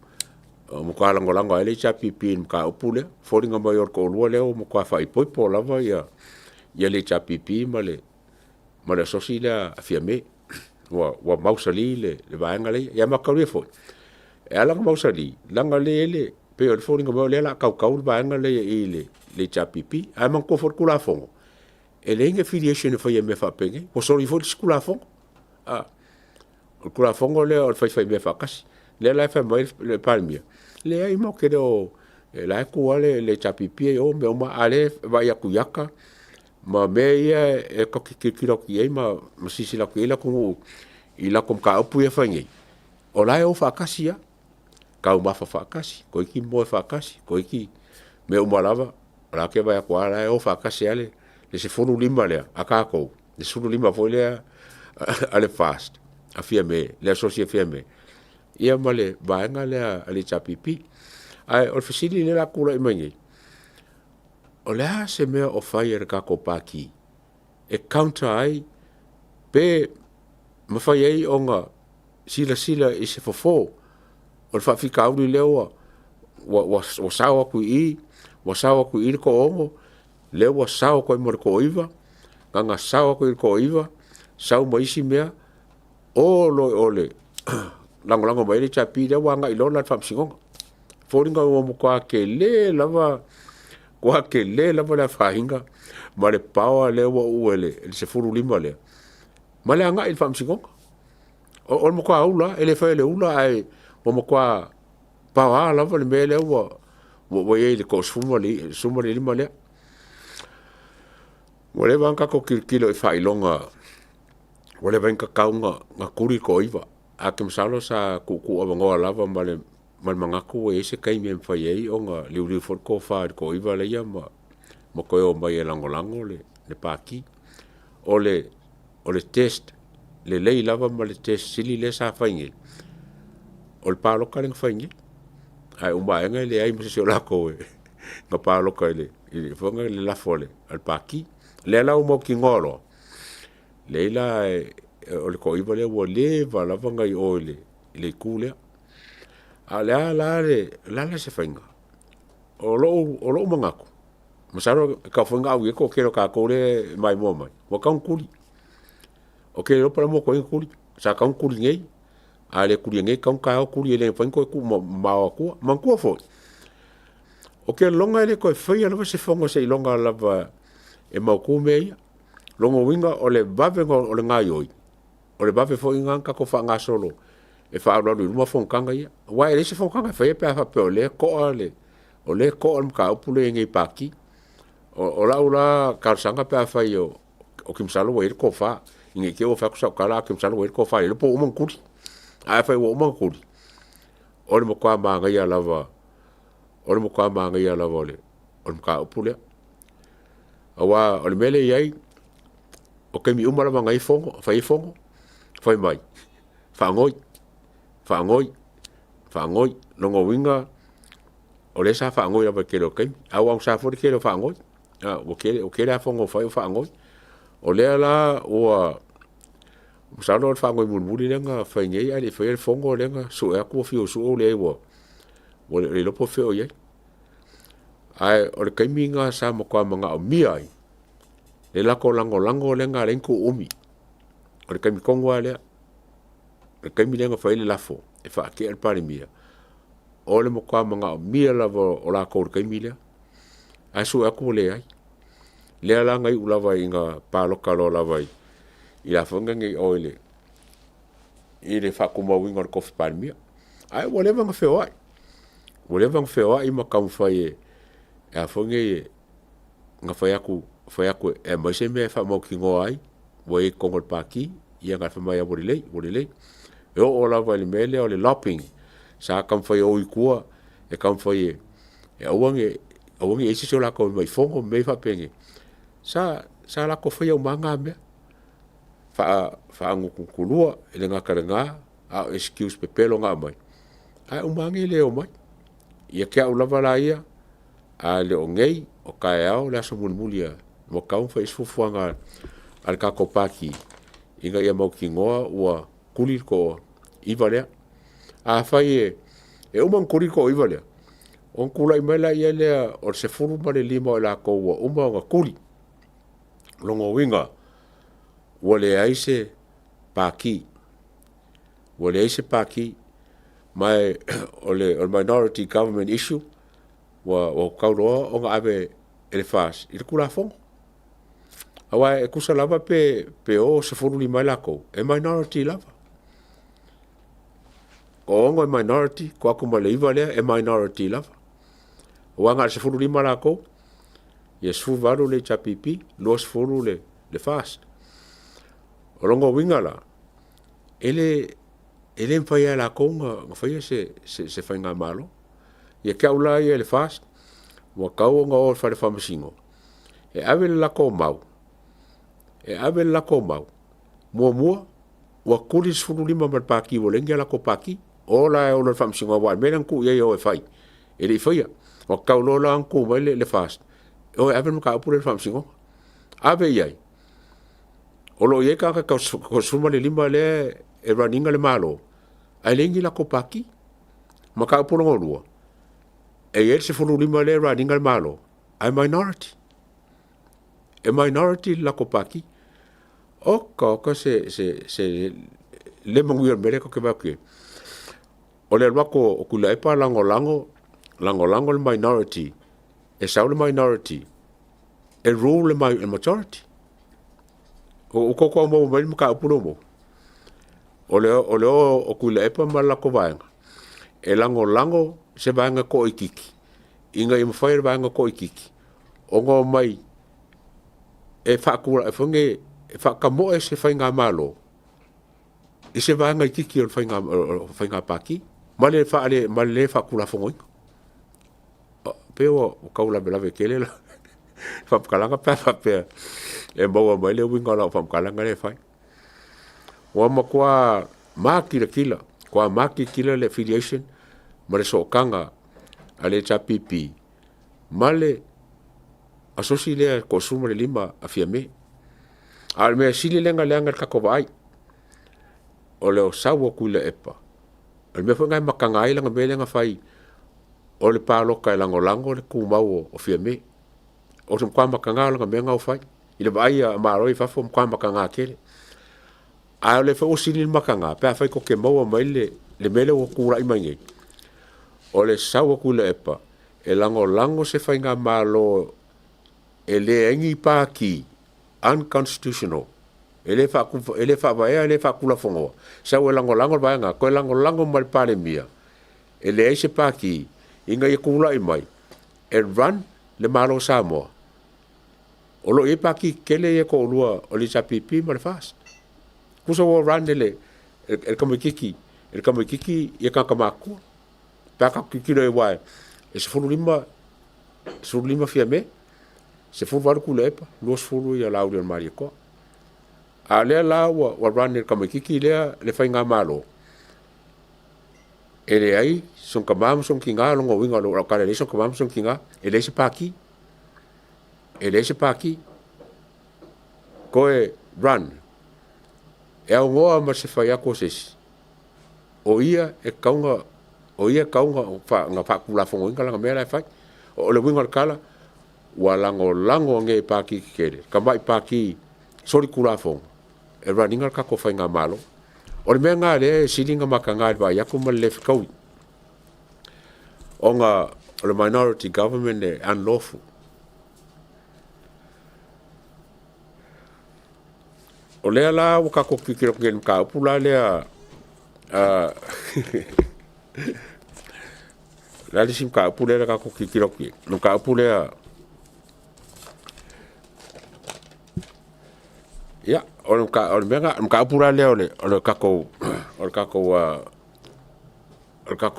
ua matua lagolago lava le HRPP i le mataupu lea. E foliga mai o le toalua lea ua matua faaipoipo lava le HRPP ma le asosi lea a Fiame. Ua mausali le vaega lea e i ai. Ia mataulia foi, e ala ona mausali, leaga o lea e i ai le, pei e foliga mai o lea o le a tautau le vaega lea i i le HRPP. Ae manatua foi le Tulafono, e leai ni affiliation e faia i mea faapenei. Ua soli foi le isi Tulafono. O le Tulafono lea o le faifaimea faatasi. Lea la e fai mai le Palemia, leai matou te le o, o la e tu lava le HRPP e i o ma mea uma, a o lea e vaai atu i ata ma mea ia e tatou te tilotilo atu i ai ma silasila atu i ai le atunuu i latou mataupu ia e fai nei, o la e o faatasi lava, taumafa faatasi, toeitiiti moe faatasi, toeitiiti mea uma lava. O la ou te vaai atu lava o la e o faatasi lava le 15 lea a tatou, le 15 foi lea a le FAST a Fiame, le asosi a Fiame, ia ma le vaega lea a le HRPP. Ae o le fesili lea o le a tulai mai nei, O le a se mea o fai e le tatou Pati e counter ai pe mafai ai ona silasila i se fofo o le faafitauli lea ua ua sao atu i i, ua sao atu i i le toaono, lea ua sao atu ai ma le toaiva, na ona sao atu i le toaiva, sau ma isi mea, o loa i o i le lagolago mai ai le HRPP lea ua agai loa la i le Faamasinoga. E foliga ua matua tele lava, matua tele lava le afaina ma le power lea ua uu e le 15 lea ma le agai i le Faamasinoga. O le matua ula lava, e le fai o le ula ae ua matua paoa lava le mea lea ua i ai i le toa-15 lea. Ua leva lava ona tatou tilotilo i faailoga ua leva ai ona tatau ona tuli le toaiva, ae ou te masalo sa tuutuuavanoa lava ma le manatu ua i ai se taimi e mafai ai ona liuliu foi le tofa i le toaiva laia ma toe omai e lagolago le Pati. O le test lelei lava ma le test sili lea sa fai nei, o le palota lea na fai nei. Ae uma aena e leai ma se isi o latou na palota i le lafo a le Pati. O lea la ua mautinoa loa, leai la o le toaiva lea ua leva lava ona i o i le itu lea. A o le a la se faiga? O lou manatu, masalo e tatau foi ona au i ai le toatele o tatou lea e maimoa mai, ua tatau ona tuli. Ou te le iloa po o le a le mea ua tuai ai ona tuli. Sa tatau ona tuli nei, a le tulia nei, tatau ona taeao tuli, e le mafai ona toe tuumamao atua. Manatua foi, ou te lagona e le toe faia lava se fono seiloga lava e mautu mea ia. O lona uiga o le vave o le gaoioi, o le vave foi lena ona tatou faagasolo e faaalualu i luma fonotaga ia. Aua e leai se fonotaga e faia pe a faapea o lea e toa le mataupu lea e i ai nei i le Pati. O lau la talosaga pe afai ou te masalo ua i ai le tofa, ina ne i te i ua fai atu sau tala ae ou te masalo ua i ai le tofa, le iloa po ua uma ona tuli. Ae afai ua uma ona tuli, o le matua manaia lava o le matua manaia lava o le mataupu lea. Aua o le mea lea e i ai, o taimi uma lava na fai ai fono, fai mai, faanoi, faanoi, faanoi. O lona uiga o lea sa faanoi lava i le tele o taimi, ae ua augata foi le tele o faanoi. Ua tele lava fono na fai o faanoi. O lea la ua masalo o le faanoi mulimuli lea na fai nei ae le i faia le fono lea na sue atu ua fiu e sue ua leai ua le iloa po o fea o i ai. Ae o le taimi lena sa matua manaomia ai le latou lagolago lea na ala ai ona tuuumi. O le taimi tonu lava lea, o le taimi lea na fai ai le lafo e faatea le Palemia, o le matua manaomia lava o latou i le taimi lea, ae sue atu ua leai. O lea la na iu lava ina palota loa lava i le a foi nei o i le faatumauina o le tofi Palemia. Ae ua leva ona feoai, ua leva ona feoai ma taumafai e a foi nei na fai atu e aumai se mea e faamautinoa ai ua i ai i totonu o le Pati, ia na fai mai lava ua lelei, ua lelei. E oo lava i le mea lea o le lobbying, sa taumafai e o i tua e taumafai e aua ne i i ai se isi o latou e omai i fono ma mea faapenei. Sa latou faia uma lava na mea, faagutugutu e le gata i lena a o excuse pepelo na aumai, ae uma ane e le omai. Ia te au lava la ia, a le o nei, o taeao le aso mulimuli ua tatau ona fai i ai se fuafuaga a le tatou Pati ina ia mautinoa ua tuli le toaiva lea. Afai e uma ona tuli le toaiva lea, ona tulai mai lea o le 15 o i latou ua uma ona tuli. O lona uiga ua leai se Pati, ua leai se Pati. Ma o le minority government issue ua tatau loa ona ave e le FAST i le Tulafono. Aua e tusa lava pe o 15 ai latou, e minority lava. Toaono e minority, tuu atu ma le 9 lea e minority lava. Aua na o le 15 latou, ia 18 le HRPP, 20 le FAST. O lona uiga la, e le mafai lava e latou ona faia se faigamalo. Ia te au la ia i le FAST, ua tatau ona o i le Fale Faamasino e ave le latou mau, e ave le latou mau, muamua, ua tuli le 15 mai le Pati ua leai ni a latou Pati. O la e o loa i le Faamasinoga aua o le mea lea na tuu i ai e o e fai, e le i faia. Ua tatau loa la ona tu mai le FAST E o e ave le mataupu lea i le Faamasinoga. Ave i ai. O lo o i ai tagata 15 lea e run ina le Malo, ae leai ni latou pati. Mataupu lona lua, e i ai le 15 lea e run ina le Malo, ae minority. E minority le latou pati. Oka oka se, se, se le manuia o le mea lea tatou te vaai atu i ai. O le alu atu o Tuilaepa lagolago, lagolago le minority, e sau le minority e rule le majority. Ua outou tau maua mai le mataupu lea ua maua? O le o o Tuilaepa ma le latou vaega e lagolago se vaega toaitiiti ina ia mafai e le vaega toaitiiti ona omai e faatulai foi nei, e faatamoe se faigamalo i se vaega itiiti o le faiga pati ma le le faatulafonoina. Pei ua tau lavelave tele lau faamatalaga pe a faapea e maua mai le uiga o lau faamatalaga lea e fai. Ua matua makilatila, matua makilatila le affiliation ma le sootaga a le HRPP ma le asosi lea e toa-15 a Fiame. A o le mea sili lea ona leaga i le tatou vaai, o le sau o Tuilaepa, o le mea foi lena e mataga ai lana mea lea na fai o le palota e lagolago le tumau o Fiame. O le matua mataga o lana mea lena ua fai i le vaai a Malo ia i fafo, ua matua mataga tele. A o lea foi ua sili ona mataga pe afai tou te maua mai le mea lea ua tulai mai nei, o le sau o Tuilaepa e lagolago se faigamalo e leai ni Pati, unconstitutional, e le faavaea e le faatulafonoa, sau e lagolago le vaega lena, toe lagolago ma le Palemia, e leai se Pati, ina ia tulai mai e run le Malo o Samoa. O lo o i ai Pati tetele ia e toalua o le HRPP ma le FAST. Tusa ua run e le tamaitiiti, e le tamaitiiti ia tagata matutua. Pe a tatou tilotilo i ai aua e 15, 15 Fiame, 18 Tuilaepa, 20 ia Laauli o le Malietoa. A o lea la ua run e le tamaitiiti lea le faigamalo, e leai sona tama ma sona tina, o lona uiga o lau tala e leai sona tama ma sona tina, e leai se Pati, e leai se Pati. Toe run e aunoa ma se fai atu a se isi, o ia e tatau o ia e tatau ona faatulafonoina lana mea la e fai. O le uiga o le tala, ua lagolago nei e Pati tetele, tamai Pati solitulafono e run ina le tatou faigamalo. O le mea lena o lea e sili ona mataga i le vaai atu ma le le fetaui, ona o le minority government e unlawful. O lea la ua tatou tilotilo atu nei i le mataupu la lea, o le a le isi mataupu lea na tatou tilotilo atu i ai? O le mataupu lea, ia, o le mataupu la lea o le tatou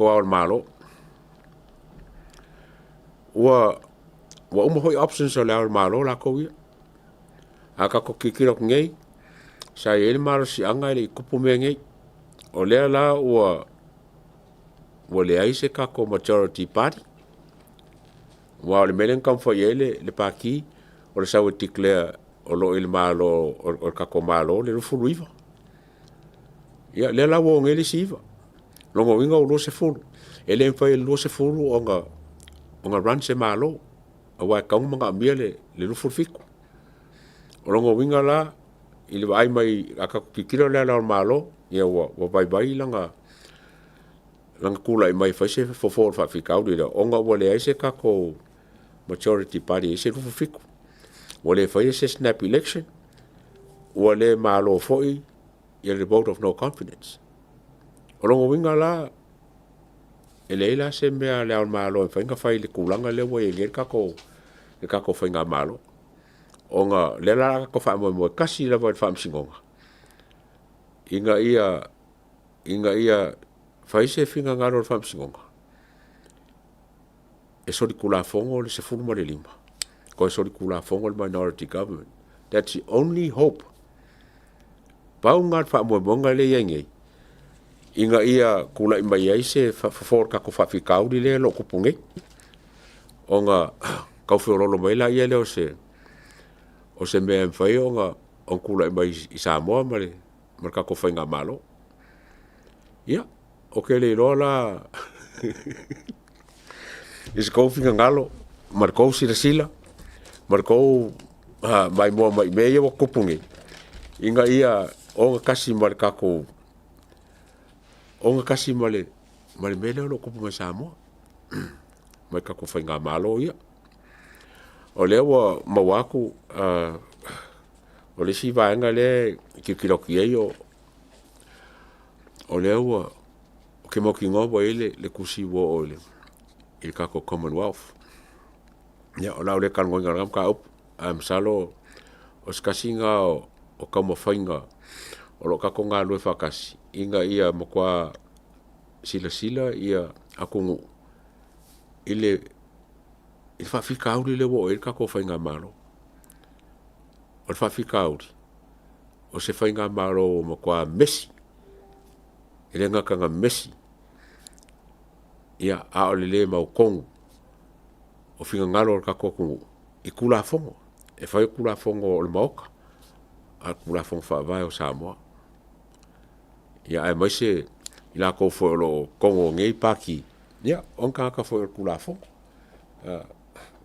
Ao o le Malo. Ua uma foi options a le Ao o le Malo latou ia. A tatou tilotilo atu nei, sa i ai le malosiaga e le i tupu mea nei. O lea la ua leai se tatou majority party, aua o le mea lea na taumafai i ai le Pati, o le sau e declare o lo o i le Malo, o le tatou Malo le 29. Ia lea la ua o nei le isi 9. Lona uiga ua 20. E le mafai e le 20 ona run se Malo, aua e tatau ona manaomia le 27. O lona uiga la, i le vaai mai, a tatou tilotilo i le ala o le Malo, ia ua vaivai lana tulai mai e fai se fofo o le faafitauli lea, ona ua leai se tatou majority party e i ai se 27. Ua le faia se snap election, ua le malo foi le vote of no confidence. O lona uiga la, e leai la se mea a Le Ao o le Malo e mafai ona fai i le tulaga lea ua i ai nei le tatou faigamalo, ona o lea la o le a tatou faamoemoe tasi lava i le Faamasinoga ina ia fai se finagalo o le Faamasinoga e solitulafono le 15, toe solitulafono le minority government. That's the only hope. Pau lena o le faamoemoega lea e i ai nei, ina ia tulai mai ai se fofo o le tatou faafitauli lea o lo o tupu nei, ona Tau feoloolo mai laia lea o se o se mea e mafai ona tulai mai i Samoa ma le tatou faigamalo. Ia, ou te le iloa la i se tou finagalo ma le tou silasila ma le tou maimoa mai i mea ia ua tutupu nei, ina ia ogatasi ma le tatou, ogatasi ma le mea lea o lo o tupu mai Samoa ma le tatou faigamalo ia. O lea ua maua atu o le isi vaega lea e tilotilo atu i ai, o lea ua, ou te mautinoa ua i ai le tusi ua oo i le tatou Commonwealth. Ia o le a ou le talanoaina lena mataupu, ae masalo o se tasi lena o taumafaiga o lo o tatou galulue faatasi ina ia matua silasila atunuu i le faafitauli lea ua oo i ai le tatou faigamalo. O le faafitauli, o se faigamalo ua matua mesi, e le gata ina mesi, a o le le mautonu o finagalo o le tatou atunuu i Tulafono. E fai o Tulafono a le Maota, a o Tulafono Faavae o Samoa. Aemaise i latou foi o lo o i totonu o nei Pati, ia o ni tagata foi o le Tulafono.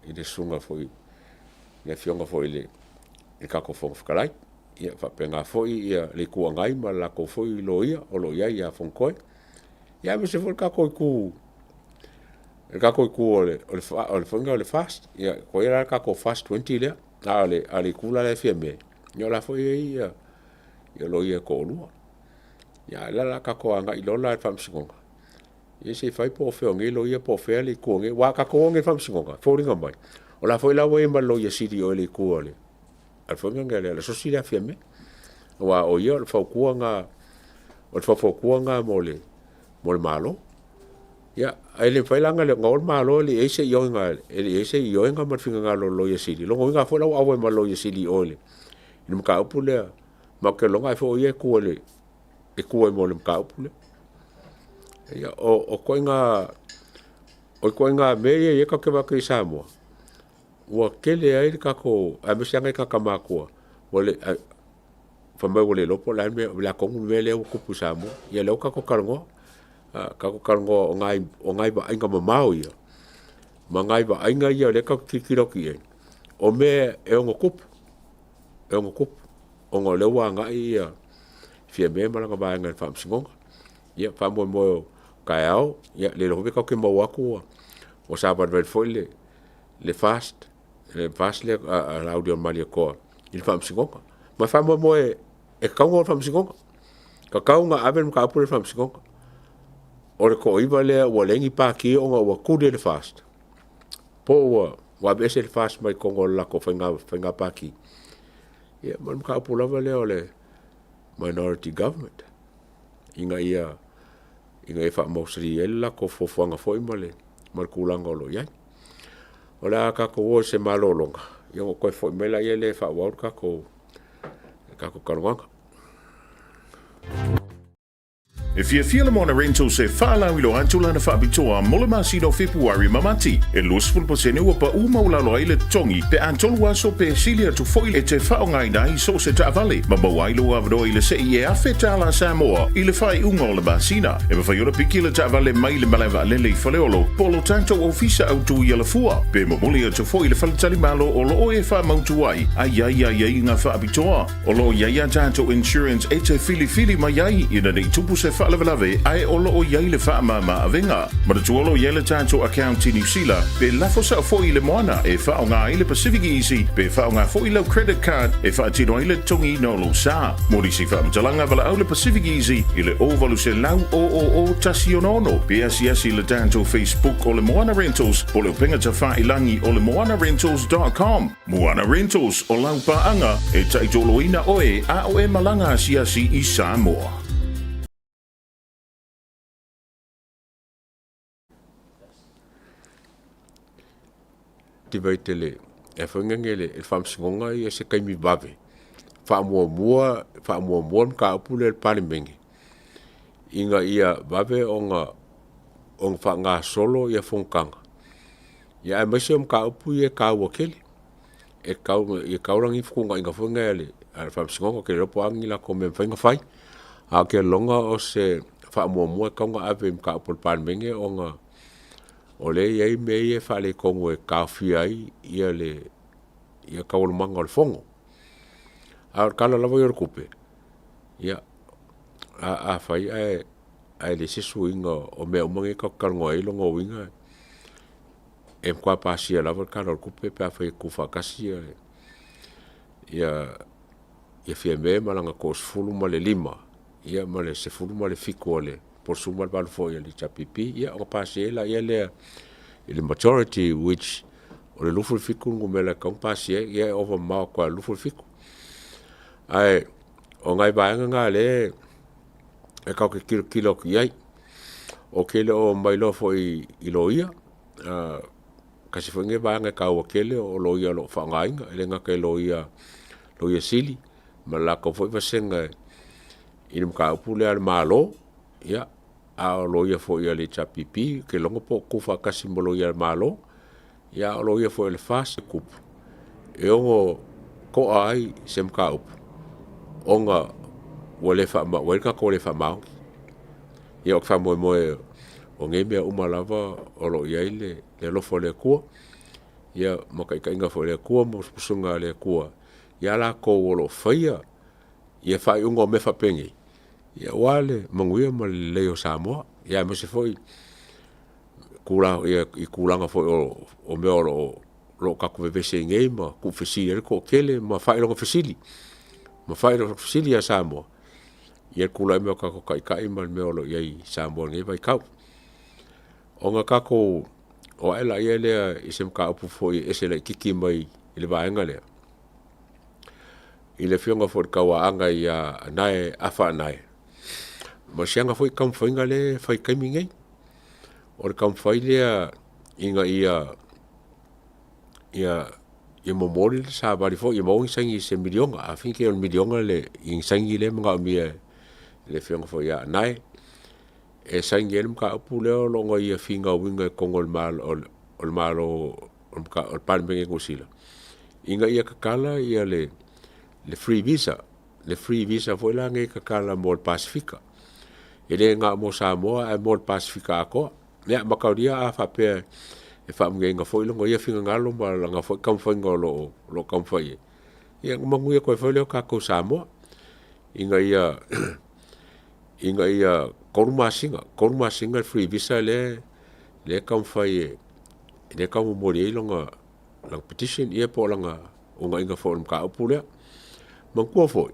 I le susuga foi i le Afioga foi i le tatou Fofoga Fetalai, e faapena foi le Itu Agai ma le latou foi Loia o lo o i ai ia Fonotoe, aemaise foi le tatou itu o le FAST. Ua i ai la le tatou FAST 20 lea, a o le itu la le Fiame, o la foi e i ai loia e toalua. A o lea o le a tatou agai loa la i le faamasinoga, ia se i fai po o fea o nei loia po o fea le itu o nei… Aua a tatou o nei i le faamasinoga, e foliga mai o la e foi la ua i ai ma le Loia Sili i o i le itu a le asosi lea a Fiame. Aua o ia o le faufautua lena mo le Malo. Ia, ae le mafai la ona o le Malo e le i i ai se ioega ma le finagalo o le Loia Sili, lona uiga foi la ua auai ma le Loia Sili i o i le mataupu lea. Ma ou te lagona ai foi o ia e tu ai mo le mataupu lea. Ia, o ituaiga mea ia tatou te vaai atu i ai i Samoa, ua tele ai le tatou, aemaise lava nai tagata matutua fai mai ua le iloa po o le a tonu le mea lea ua tupu i Samoa. Ia o lea ua tatou talanoa, tatou talanoa o nai vaaiga mamao ia ma nai vaaiga ia o lea tatou te tilotilo atu i ai, o mea e ono tupu, e ono tupu, ona o lea ua agai Fiame ma lana vaega i le faamasinoga. Ia, faamoemoe o taeao, e le iloa foi pe tatou te maua atu ua savalivali foi le FAST lea a Laaulialemalietoa i le faamasinoga. Ma e faamoemoe e tatau ona o i le faamasinoga, e tatau ona ave le mataupu lea i le faamasinoga. O le toaiva lea ua leai ni pati ona ua tuli e le FAST, po ua aveese le FAST mai totonu o le latou faiga pati, ia ma le mataupu lava lea o le minority government, ina ia faamausali ai le latou fuafuaga foi ma le tulaga o lo o i ai. O le a tatou o i se malologa ona toe foi mai lea e faaauau le tatou talanoaga. E fiafia le Moana Rentals e faalauiloa atu lana faapitoa mo le masina o Fepuari ma Mati. E 20% ua pau maualalo ai le totogi pe a tolu aso pe sili atu foi e te faaaogaina ai so o se taavale ma maua ai lou avanoa i le sei e $1,000 Samoa i le faaiuga o le masina. E mafai ona piki le taavale mai le malae vaalele i Faleolo po o lo tatou ofisa autu i Alafua pe momoli atu foi i le faletalimalo o lo o e faamautu ai a i ai aiaiga faapitoa. O lo o i ai a tatou insurance e te filifili mai ai ina ne i tupu se faalavelave ae o lo o i ai le faamama avega. Manatua o lo o i ai le tatou account i Niu Sila pe lafo sao foi i le moana e faaaoga ai le Pacific Easy pe faaaoga foi lau credit card e faatino ai le totogiina o lou sa. Mo nisi faamatalaga valaau le Pacific Easy i le 0800 000 166 pe asiasi i le tatou Facebook o le Moana Rentals po o le upega tafailangi o le moanarentals.com. Moana Rentals, o lau paaga e taitoloina oe a o e malaga asiasi i Samoa. Divide le e foi nge le faamasinoga ia se taimi vave faamuamua faamuamua le mataupu lea i le Palemene ina ia vave ona faagasolo ia fonotaga. Ia aemaise o mataupu ia e taua tele e tatau ia tatau la ni fetuunaiga foi nei a le Faamasinoga. Ou te le iloa po o a ni latou mea e mafai ona fai, ae ou te lagona o se faamuamua e tatau ona ave i mataupu a le Palemene ona o lea e i ai mea ia e faaletonu e taofia ai taualumaga o le Fono. A o le Tala lava ia o le Tupe, ia, afai ae leai se suiga o mea uma nei tatou te talanoa ai, lona uiga e matua pasia lava le Tala o le Tupe pe afai e tutufaatasi Fiame ma lana toasefulumalima ia ma le 17 o le po o le 18 foi o le HRPP, ia ona pasia ai lea i le majority, which o le 27 le numera e tatau ona pasia ai, ia e ova mamao atu lava i le 27. Ae o nai vaega na o lea e tatou te tilotilo atu i ai. Ou te le o mailoa foi i loia, tasi foi lenei vaega e taua tele o loia o lo o faaaogaina, e le gata i loia sili ma le latou foi vasega i le mataupu lea a le Malo, ia, a o loia foi a le HRPP, ou te iloa po o tutufaatasi ma loia a le Malo, a o loia foi a le FAST e ono to'a ai se mataupu ona ua i ai le tagata ua le faamaoni. Ia ou te faamoemoe o nei mea uma lava o lo o i ai le alofa o le Atua ma taitaiga foi a le Atua ma musumusuga a le Atua ia latou o lo o faia faaiuga o mea faapenei, aua le manuia ma le lelei o Samoa, aemaise foi i tulaga foi o mea o lo o tatou vevesi ai nei ma tuufesili ai le toatele ma faailoga fesili, ma faailoga fesili ia Samoa i le tulai mai o tatou taitai ma le mea o lo o i ai i Samoa i lenei vaitau. Ona tatou oo ae lea i se mataupu foi e ese laitiiti mai le vaega lea, i le afioga foi i le tauaana ia Anae Afa Anae, ma si ana foi taumafaiga lea e fai i le taimi nei. O le taumafai lea ina ia momoli le savali foi ia maua ni saini i se miliona. I think o le miliona ni saini lea e manaomia e le afioga foi ia Anae, e saini ai le mataupu lea o lo o ia finauina i totonu o le Malo o le Palemene i Niu Sila, ina ia tatala le free visa, le free visa foi la lenei e tatala mo le Pasefika. E le na o Samoa ae mo le Pasefika atoa. Ia mataulia a faapea e faamalieina foi lona ia finagalo ma lana foi taumafaiga o lo o taumafai i ai, ia ona manuia toe foi lea o tatou Samoa, ina ia 3 masina, 3 masina le free visa lea e taumafai e, lea e tau momoli ai lana petition ia po o lana uunaiga foi o le mataupu lea. Manatua foi,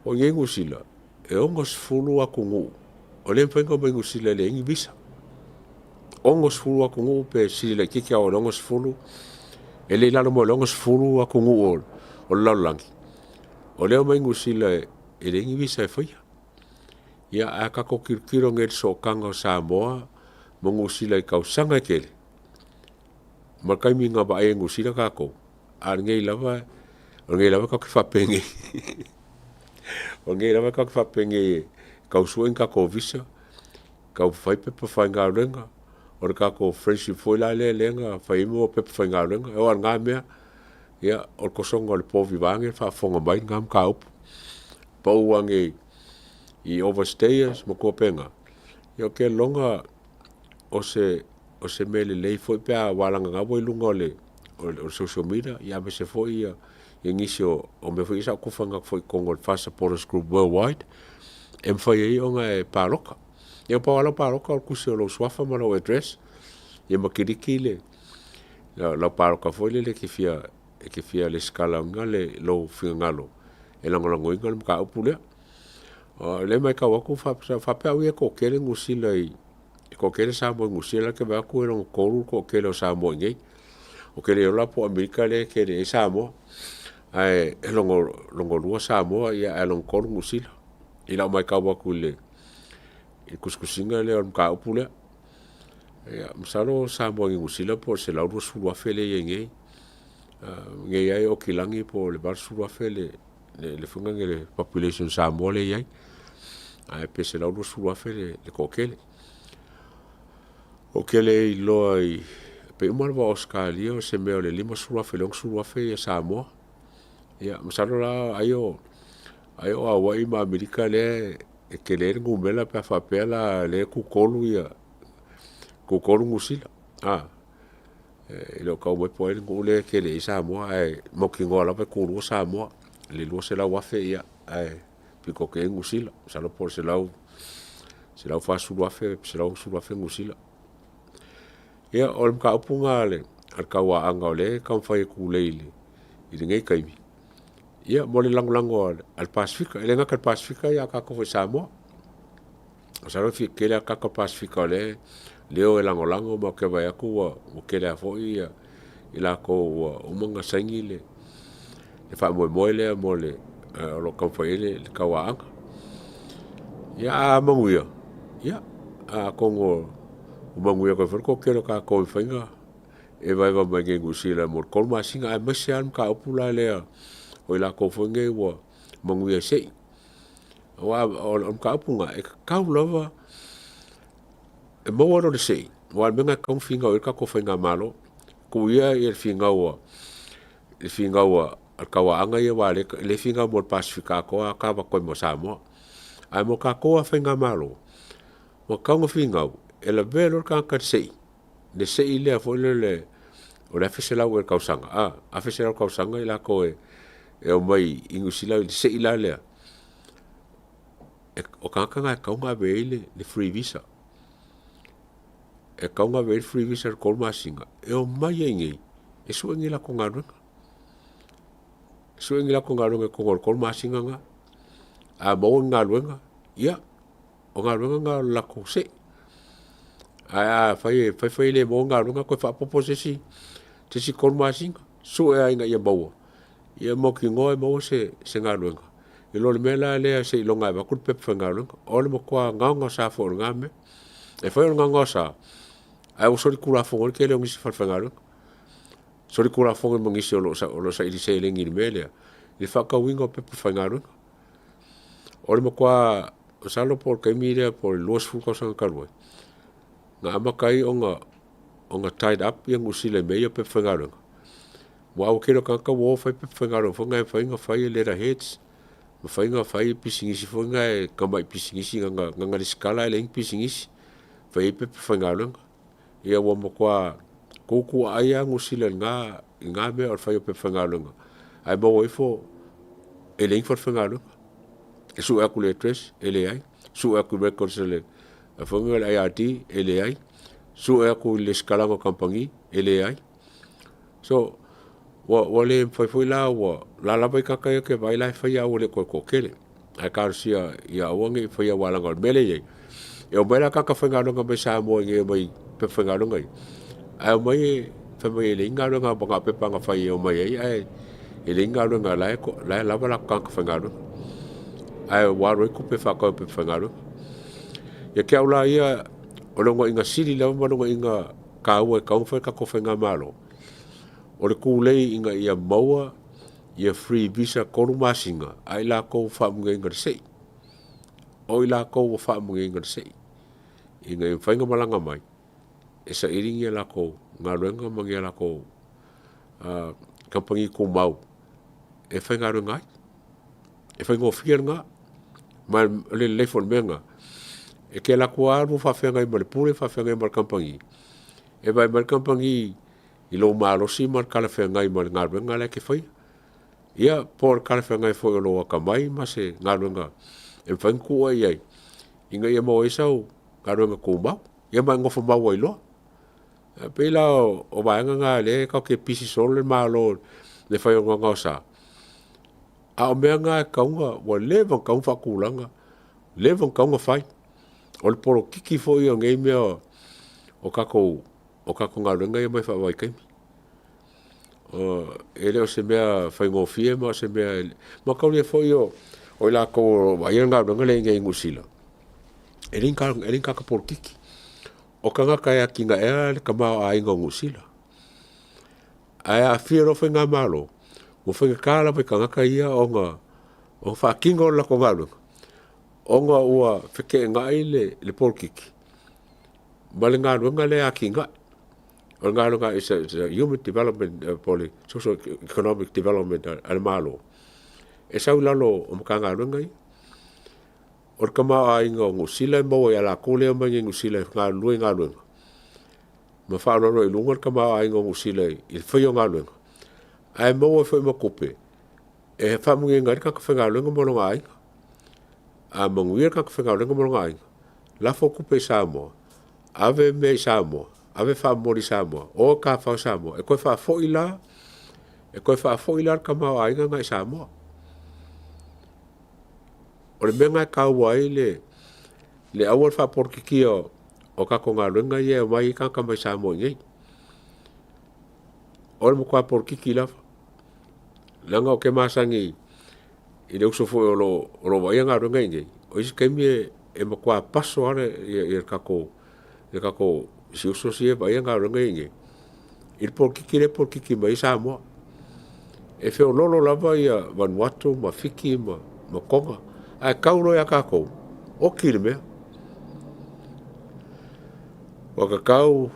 o i inei i Niu Sila, e 60 atunuu o lea e mafai ona omai i Niu Sila e leai ni visa. 60 atunuu pe sili laitiiti lava i le 60, e le i lalo mai o le 60 atunuu o le lalolagi, o lea e omai i Niu Sila e leai ni visa e faia. Ia ae a tatou tilotilo nei i le sootaga o Samoa ma Niu Sila i tausaga e tele, ma le taimi na vaai ai e Niu Sila tatou, a o lenei lava, o lenei lava tatou te faapenei o lenei lava tatou te faapenei e tau sue ni tatou visa, tau fai pepa faigaluega, o le tatou friendship foi la lea na fai ai pepa faigaluega. E oo lava i lena mea, ia o le tosoga o le povi vaeane le faafofoga mai lena mataupu, pau ane i overstayers ma tuapena. Ia ou te lagona o se mea lelei foi pe a, aua leaga o lena ua i luga o le social media aemaise foi nisi o mea foi ia sa ou tufa atu foi i totonu o le FAST Supporters Group Worldwide e mafai ai ona e palota. Ia pau lava lau palota o le tusi o lou suafa ma lou address, ia ma kiliki lau palota foi lele e te fia resitala lou finagalo e lagolagoina le mataupu lea. O lea e matau atu sa faapea au ia e toatele Niu Sila e toatele Samoa i Niu Sila, o lea ou te vaai atu e lona tolu le toatele o Samoa i inei. Ou te le iloa la po o Amerika lea e tele ai Samoa, ae lona lua Samoa ae lona tolu Niu Sila i lau matau atu i le tusitusiga lea o le mataupu lea. Ia masalo o Samoa i Niu Sila po o le 120,000 lea e i ai nei. Nei lava e oti i lagi po o le 80,000 le foi lea le population Samoa lea e i ai, ae pe 120,000 le toatele. Ou te le iloa i pei uma lava o Ausetalia o se mea o le $50,000 i le $60,000 ia Samoa. Ia masalo la ai o Hawaii ma Amerika lea e tele ai le numera pe a faapea la o lea e tutolu Niu Sila. E le o tau mai po o ai le nuu lea e tele i ai Samoa ae mautinoa lava e tulua Samoa i le 200,000 ae pito atu i ai Niu Sila. Masalo po o le 140,000 pe 160,000 Niu Sila. Ia, o le mataupu lena a le tauaaaga o lea e taumafai e tulei i lenei taimi, ia mo le lagolago a le Pasefika. E le gata i le Pasefika a o tatou foi i Samoa. Masalo e tele lava tagata Pasefika o lea e o e lagolago ma ou te vaai atu ua tele lava foi i latou ua uma ona saini le faamoemoe lea mo le o lo o taumafai i ai le tauaaga. Ia a manuia, ia atonu ua manuia atu ai foi le toatele o tatou e mafai ona evaeva mai i Niu Sila mo le 3 masina, aemaise lava le mataupu la lea o i latou foi nei ua manuia i se'i. Aua o le mataupu lena, e tatau lava, e maua loa le se'i, aua o le mea lena e tatau ona finau i ai le tatou faigamalo. Tuu ia le finau a le tauaaga ia aua o lea e finau mo le Pasefika atoa lava kava atu ai ma Samoa. Ae mo tatou lava faigamalo, ua tatau ona finau, e lavea loa le tagata i le se'i, le se'i lea foi lele o le $1,100 ea i le tausaga a, $1,100 i le tausaga i latou e omai i Niu Sila i le se'i la lea, o tagata na e tatau ona ave i ai le free visa. E tatau ona ave i ai le free visa i le 3 masina e omai ai i inei e sue ni latou galuega. E sue ni latou galuega i totonu o le 3 masina lena. A maua ni galuega, ia, o galuega na o le latou se'i. Ae afai e fai fai e le maua ni galuega toe faaopoopo se isi 3 masina, sue lava ina ia maua, ia mautinoa e maua se galuega i lo le mea la lea seiloga e avatu le pepa faigaluega. O le matua gaogaosa foi o lena mea. E fai o le gaogaosa, ae ua solitulafono ai le tele o nisi falefaigaluega, solitulafono ma nisi o lo o saili seleni i le mea lea, i le faatauina o pepa faigaluega. O le matua, masalo po o le taimi lea po o le 20 tausaga talu ai, na amata ai ona tied up Niu Sila i mea ia o pepa faigaluega, aua ua tele o tagata ua o fai pepa faigaluega foi na e mafai ona fai letterheads, mafai ona fai pisinisi foi na e tamai pisinisi na ona resitala lava e leai ni pisinisi, fai ai pepa faigaluega. Ia ua matua tutuaai lava Niu Sila i lena mea o le fai o pepa faigaluega, ae maua ifo e leai ni falefaigaluega. E sue atu i le address e leai, sue atu i records a le IRD e leai, sue atu i le resitalaga o kamupani e leai. So, ua le mafai foi la, o la e lava e i ai tagata ia ou te vaai o la e faia ae ua le toe toatele. Ae talosia ia aua ne i faia aua leaga o le mea lea e i ai, e omai la tagata faigaluega mai Samoa i inei e omai i pepa faigaluega ia, ae omai fai mai e leai ni galuega, na o pepa lava na fai e omai ai ae leai ni galuega o la e lava latou tagata faigaluega, ae ua alu ai tupe e faatau ai o pepa faigaluega. Ia te au la ia, o le uluai sili lava ma le uluai taua e tatau ona fai e le tatou faigamalo, o le tulei ina ia maua ia free visa 3 masina a i latou ua faamanuiaina i le se'i. O i latou ua faamanuiaina i le se'i ina ia mafai ona malaga mai e saili ni a latou galuega ma ni a latou kamupani tumau e faigaluega ai. E faigofie lena, ma o le lelei foi o le mea lena, e te alu atu lava oulua faafeagai ma le Pule, faafeagai ma le kamupani, e vaai mai le kamupani i lou malosi ma le talafeagai ma le galuega la e te faia. Ia, po o le talafeagai foi o lou atamai ma se galuega e mafai ona tuu oe i ai ina ia maua ai sau galuega tumau, ia ma e nofo mau ai loa. E pei la o vaega na o lea tatou te pisi solo le Malo i le fai o le gaogaosa, a o mea na e tatau ona, ua leva ona tatau ona faatulaga, leva ona tatau ona fai. O le polokiki foi o nei mea o tatou galuega ia e omai faavaitaimi. E le o se mea faigofie ma o se mea e mataulia foi o i latou o lo o vaaia le galuega lea i inei i Niu Sila, e leai ni tagata polokiki. O tagata e atinaeina le tamaoaiga o Niu Sila. Ae aafia loa faigamalo, ua faigata lava i tagata ia ona faatino le latou galuega, ona ua feteenai le polokiki ma le galuega lea e atinae. O le galuega is a, is a human development po o le social economic development a le Malo, e sau i lalo o Matagaluega ia. O le tamaoaiga o Niu Sila e maua ia latou lea e omai nei i Niu Sila e galulue i galuega, ma faaaloalo ai i luga le tamaoaiga o Niu Sila i le faia o galuega, ae maua ai foi ma tupe e faamanuiaina ai le tagata faigaluega ma lona aiga. A manuia le tagata faigaluega ma lona aiga, lafo tupe i Samoa, ave mea i Samoa, ave faamomoli i Samoa, o e tafafao i Samoa, e toe faafoi la, e toe faafoi la le tamaoaiga lena i Samoa. O le mea lena e taua ai le aua le faapolokikia o tatou galuega ia e omai ai tagata mai Samoa i inei. O le matua polokiki lava, leaga ou te masani i le uso foi o lo o vaaia galuega ia i inei, o isi taimi e matua paso lava le tatou, si uso sia e vaaia galuega ia i inei i le polokiki lea e polokiki mai ai Samoa. E feoloolo lava Vanuatu ma Fiti ma Toga, ae tau loa ia tatou, oti le mea. Ua tatau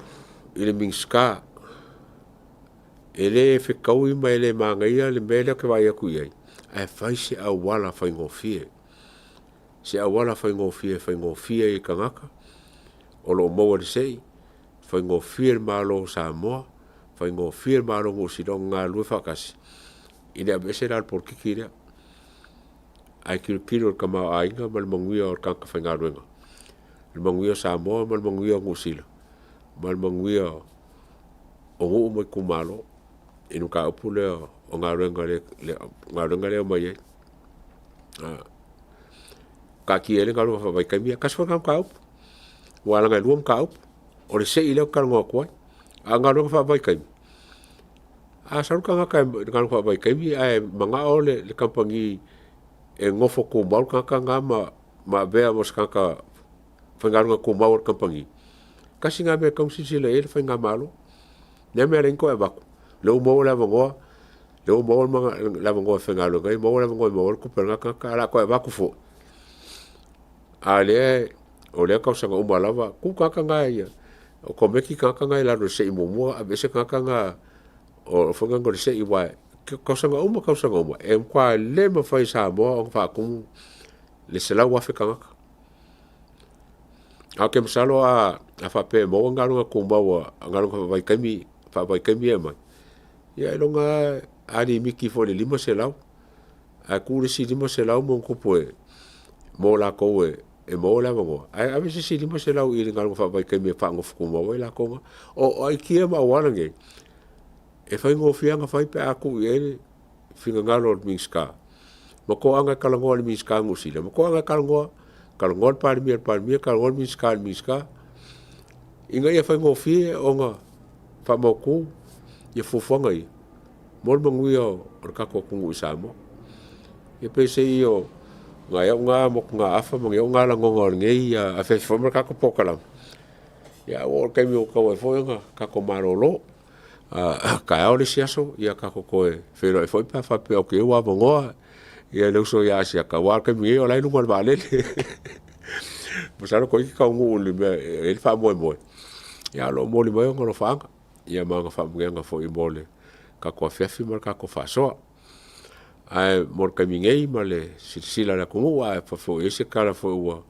i le Minisita, e le fetaui ma e le manaia le mea lea ou te vaai atu i ai, ae fai se auala faigofie, se auala faigofie e faigofie ai i tagata o lo o maua i le se'i, faigofie i le Malo o Samoa, faigofie i le Malo o Niu Sila ona galulue faatasi i le aveese la o le polokiki lea, ae tilotilo i le tamaoaiga ma le manuia o tagata faigaluega, le manuia o Samoa ma le manuia o Niu Sila, ma le manuia o nuu ma itumalo i le mataupu lea o galuega lea e omai ai. Taatia ai le galuega faavaitaimi ia, tasi foi lena mataupu, aua leaga e lua mataupu. O le se'i lea ou te talanoa atu ai, a o galuega faavaitaimi, a sau le tagata i le galuega faavaitaimi ae manao le kamupani e nofo tumau le tagata lena ma avea ma se tagata faigaluega tumau a le kamupani, tasi lena mea e tatau ona silasila i ai le faigamalo. O le a le mea e ala ai ona toe avatu? O lea ua maua le avanoa, o lea ua maua le avanoa e faigaluega ai, maua le avanoa e maua ai le tupe a lena tagata, ae o le a toe avatu foi? A o lea e tausaga uma lava, tuu tagata na ia, o tagata na i lalo o le se'i muamua, aveese tagata na o le se'i, aua o tausaga uma tausaga uma, e matua le mafai e Samoa ona faatumu le 100,000 tagata. Ae ou te masalo a faapea e maua ni galuega tumau galuega faavaitaimi ia e aumai, ia ailoga lava a limiti foi i le 500, ae tuu le isi 500 ma ona tupu mo latou e maua le avanoa, ae ave se isi 500 i le galuega faavaitaimi e faanofo tumau ai latou na. O aikia ma auala nei, e faigofie lava ona fai pe a tuu i ai le finagalo o le Minisita ma toaga e talanoa i le Minisita o Niu Sila ma toaga e talanoa, talanoa le Palemia i le Palemia, talanoa le Minisita i le Minisita, ina ia faigofie ona faamautu fuafuaga ia mo le manuia o le tatou atunuu i Samoa. Ia peiseai o nai au na motugaafa ma ni ou na lagona o lenei afiafi foi ma le tatou polokalame, ia ae ua oo i le taimi ua tatau ai foi ona tatou malolo. A taeao le isi aso, ia tatou toe feiloai foi pe a faapea o ua avanoa le uso ia Asiata, aua o le taimi nei o la e i luga o le vaalele. Masalo toeitiiti taunuu i le mea e i ai le faamoemoe, ae o lo o momoli mai ona alofaaga ma ana faamanuiaga foi mo le tatou afiafi ma le tatou faasoa. Ae mo le taimi nei ma le silasila a le atunuu, a faapea foi ua i ai se tala foi ua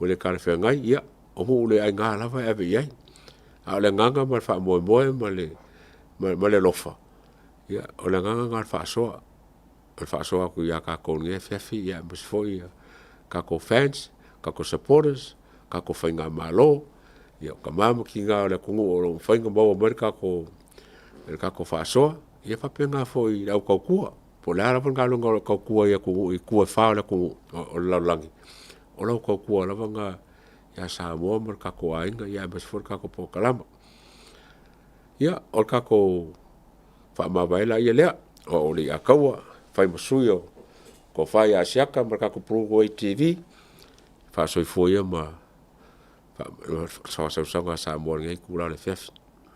le talafeagai, ia o nuu le aina lava e ave i ai. A o le agaga ma le faamoemoe ma le alofa, ia o le agaga lena o le faasoa. O le faasoa atu ia tatou i lenei afiafi aemaise foi tatou fans, tatou supporters, tatou faigamalo, o tama ma tina o le atunuu o lo o mafai ona maua mai le tatou faasoa. Ia faapena foi i le au tautua, po o le a lava le galuega o lo o tautua ai i atunuu i tua e fa o le atunuu o le lalolagi, o lau tautua lava lena ia Samoa ma lo tatou aiga, aemaise foi le tatou polokalame. Ia, o le tatou faamavae laia lea, o au o Leiataua, e fai ma sui o le Tofa ia Asiata ma le tatou Blue Way TV, faasoifua ia ma sausausaga a Samoa i lenei itula o le afiafi.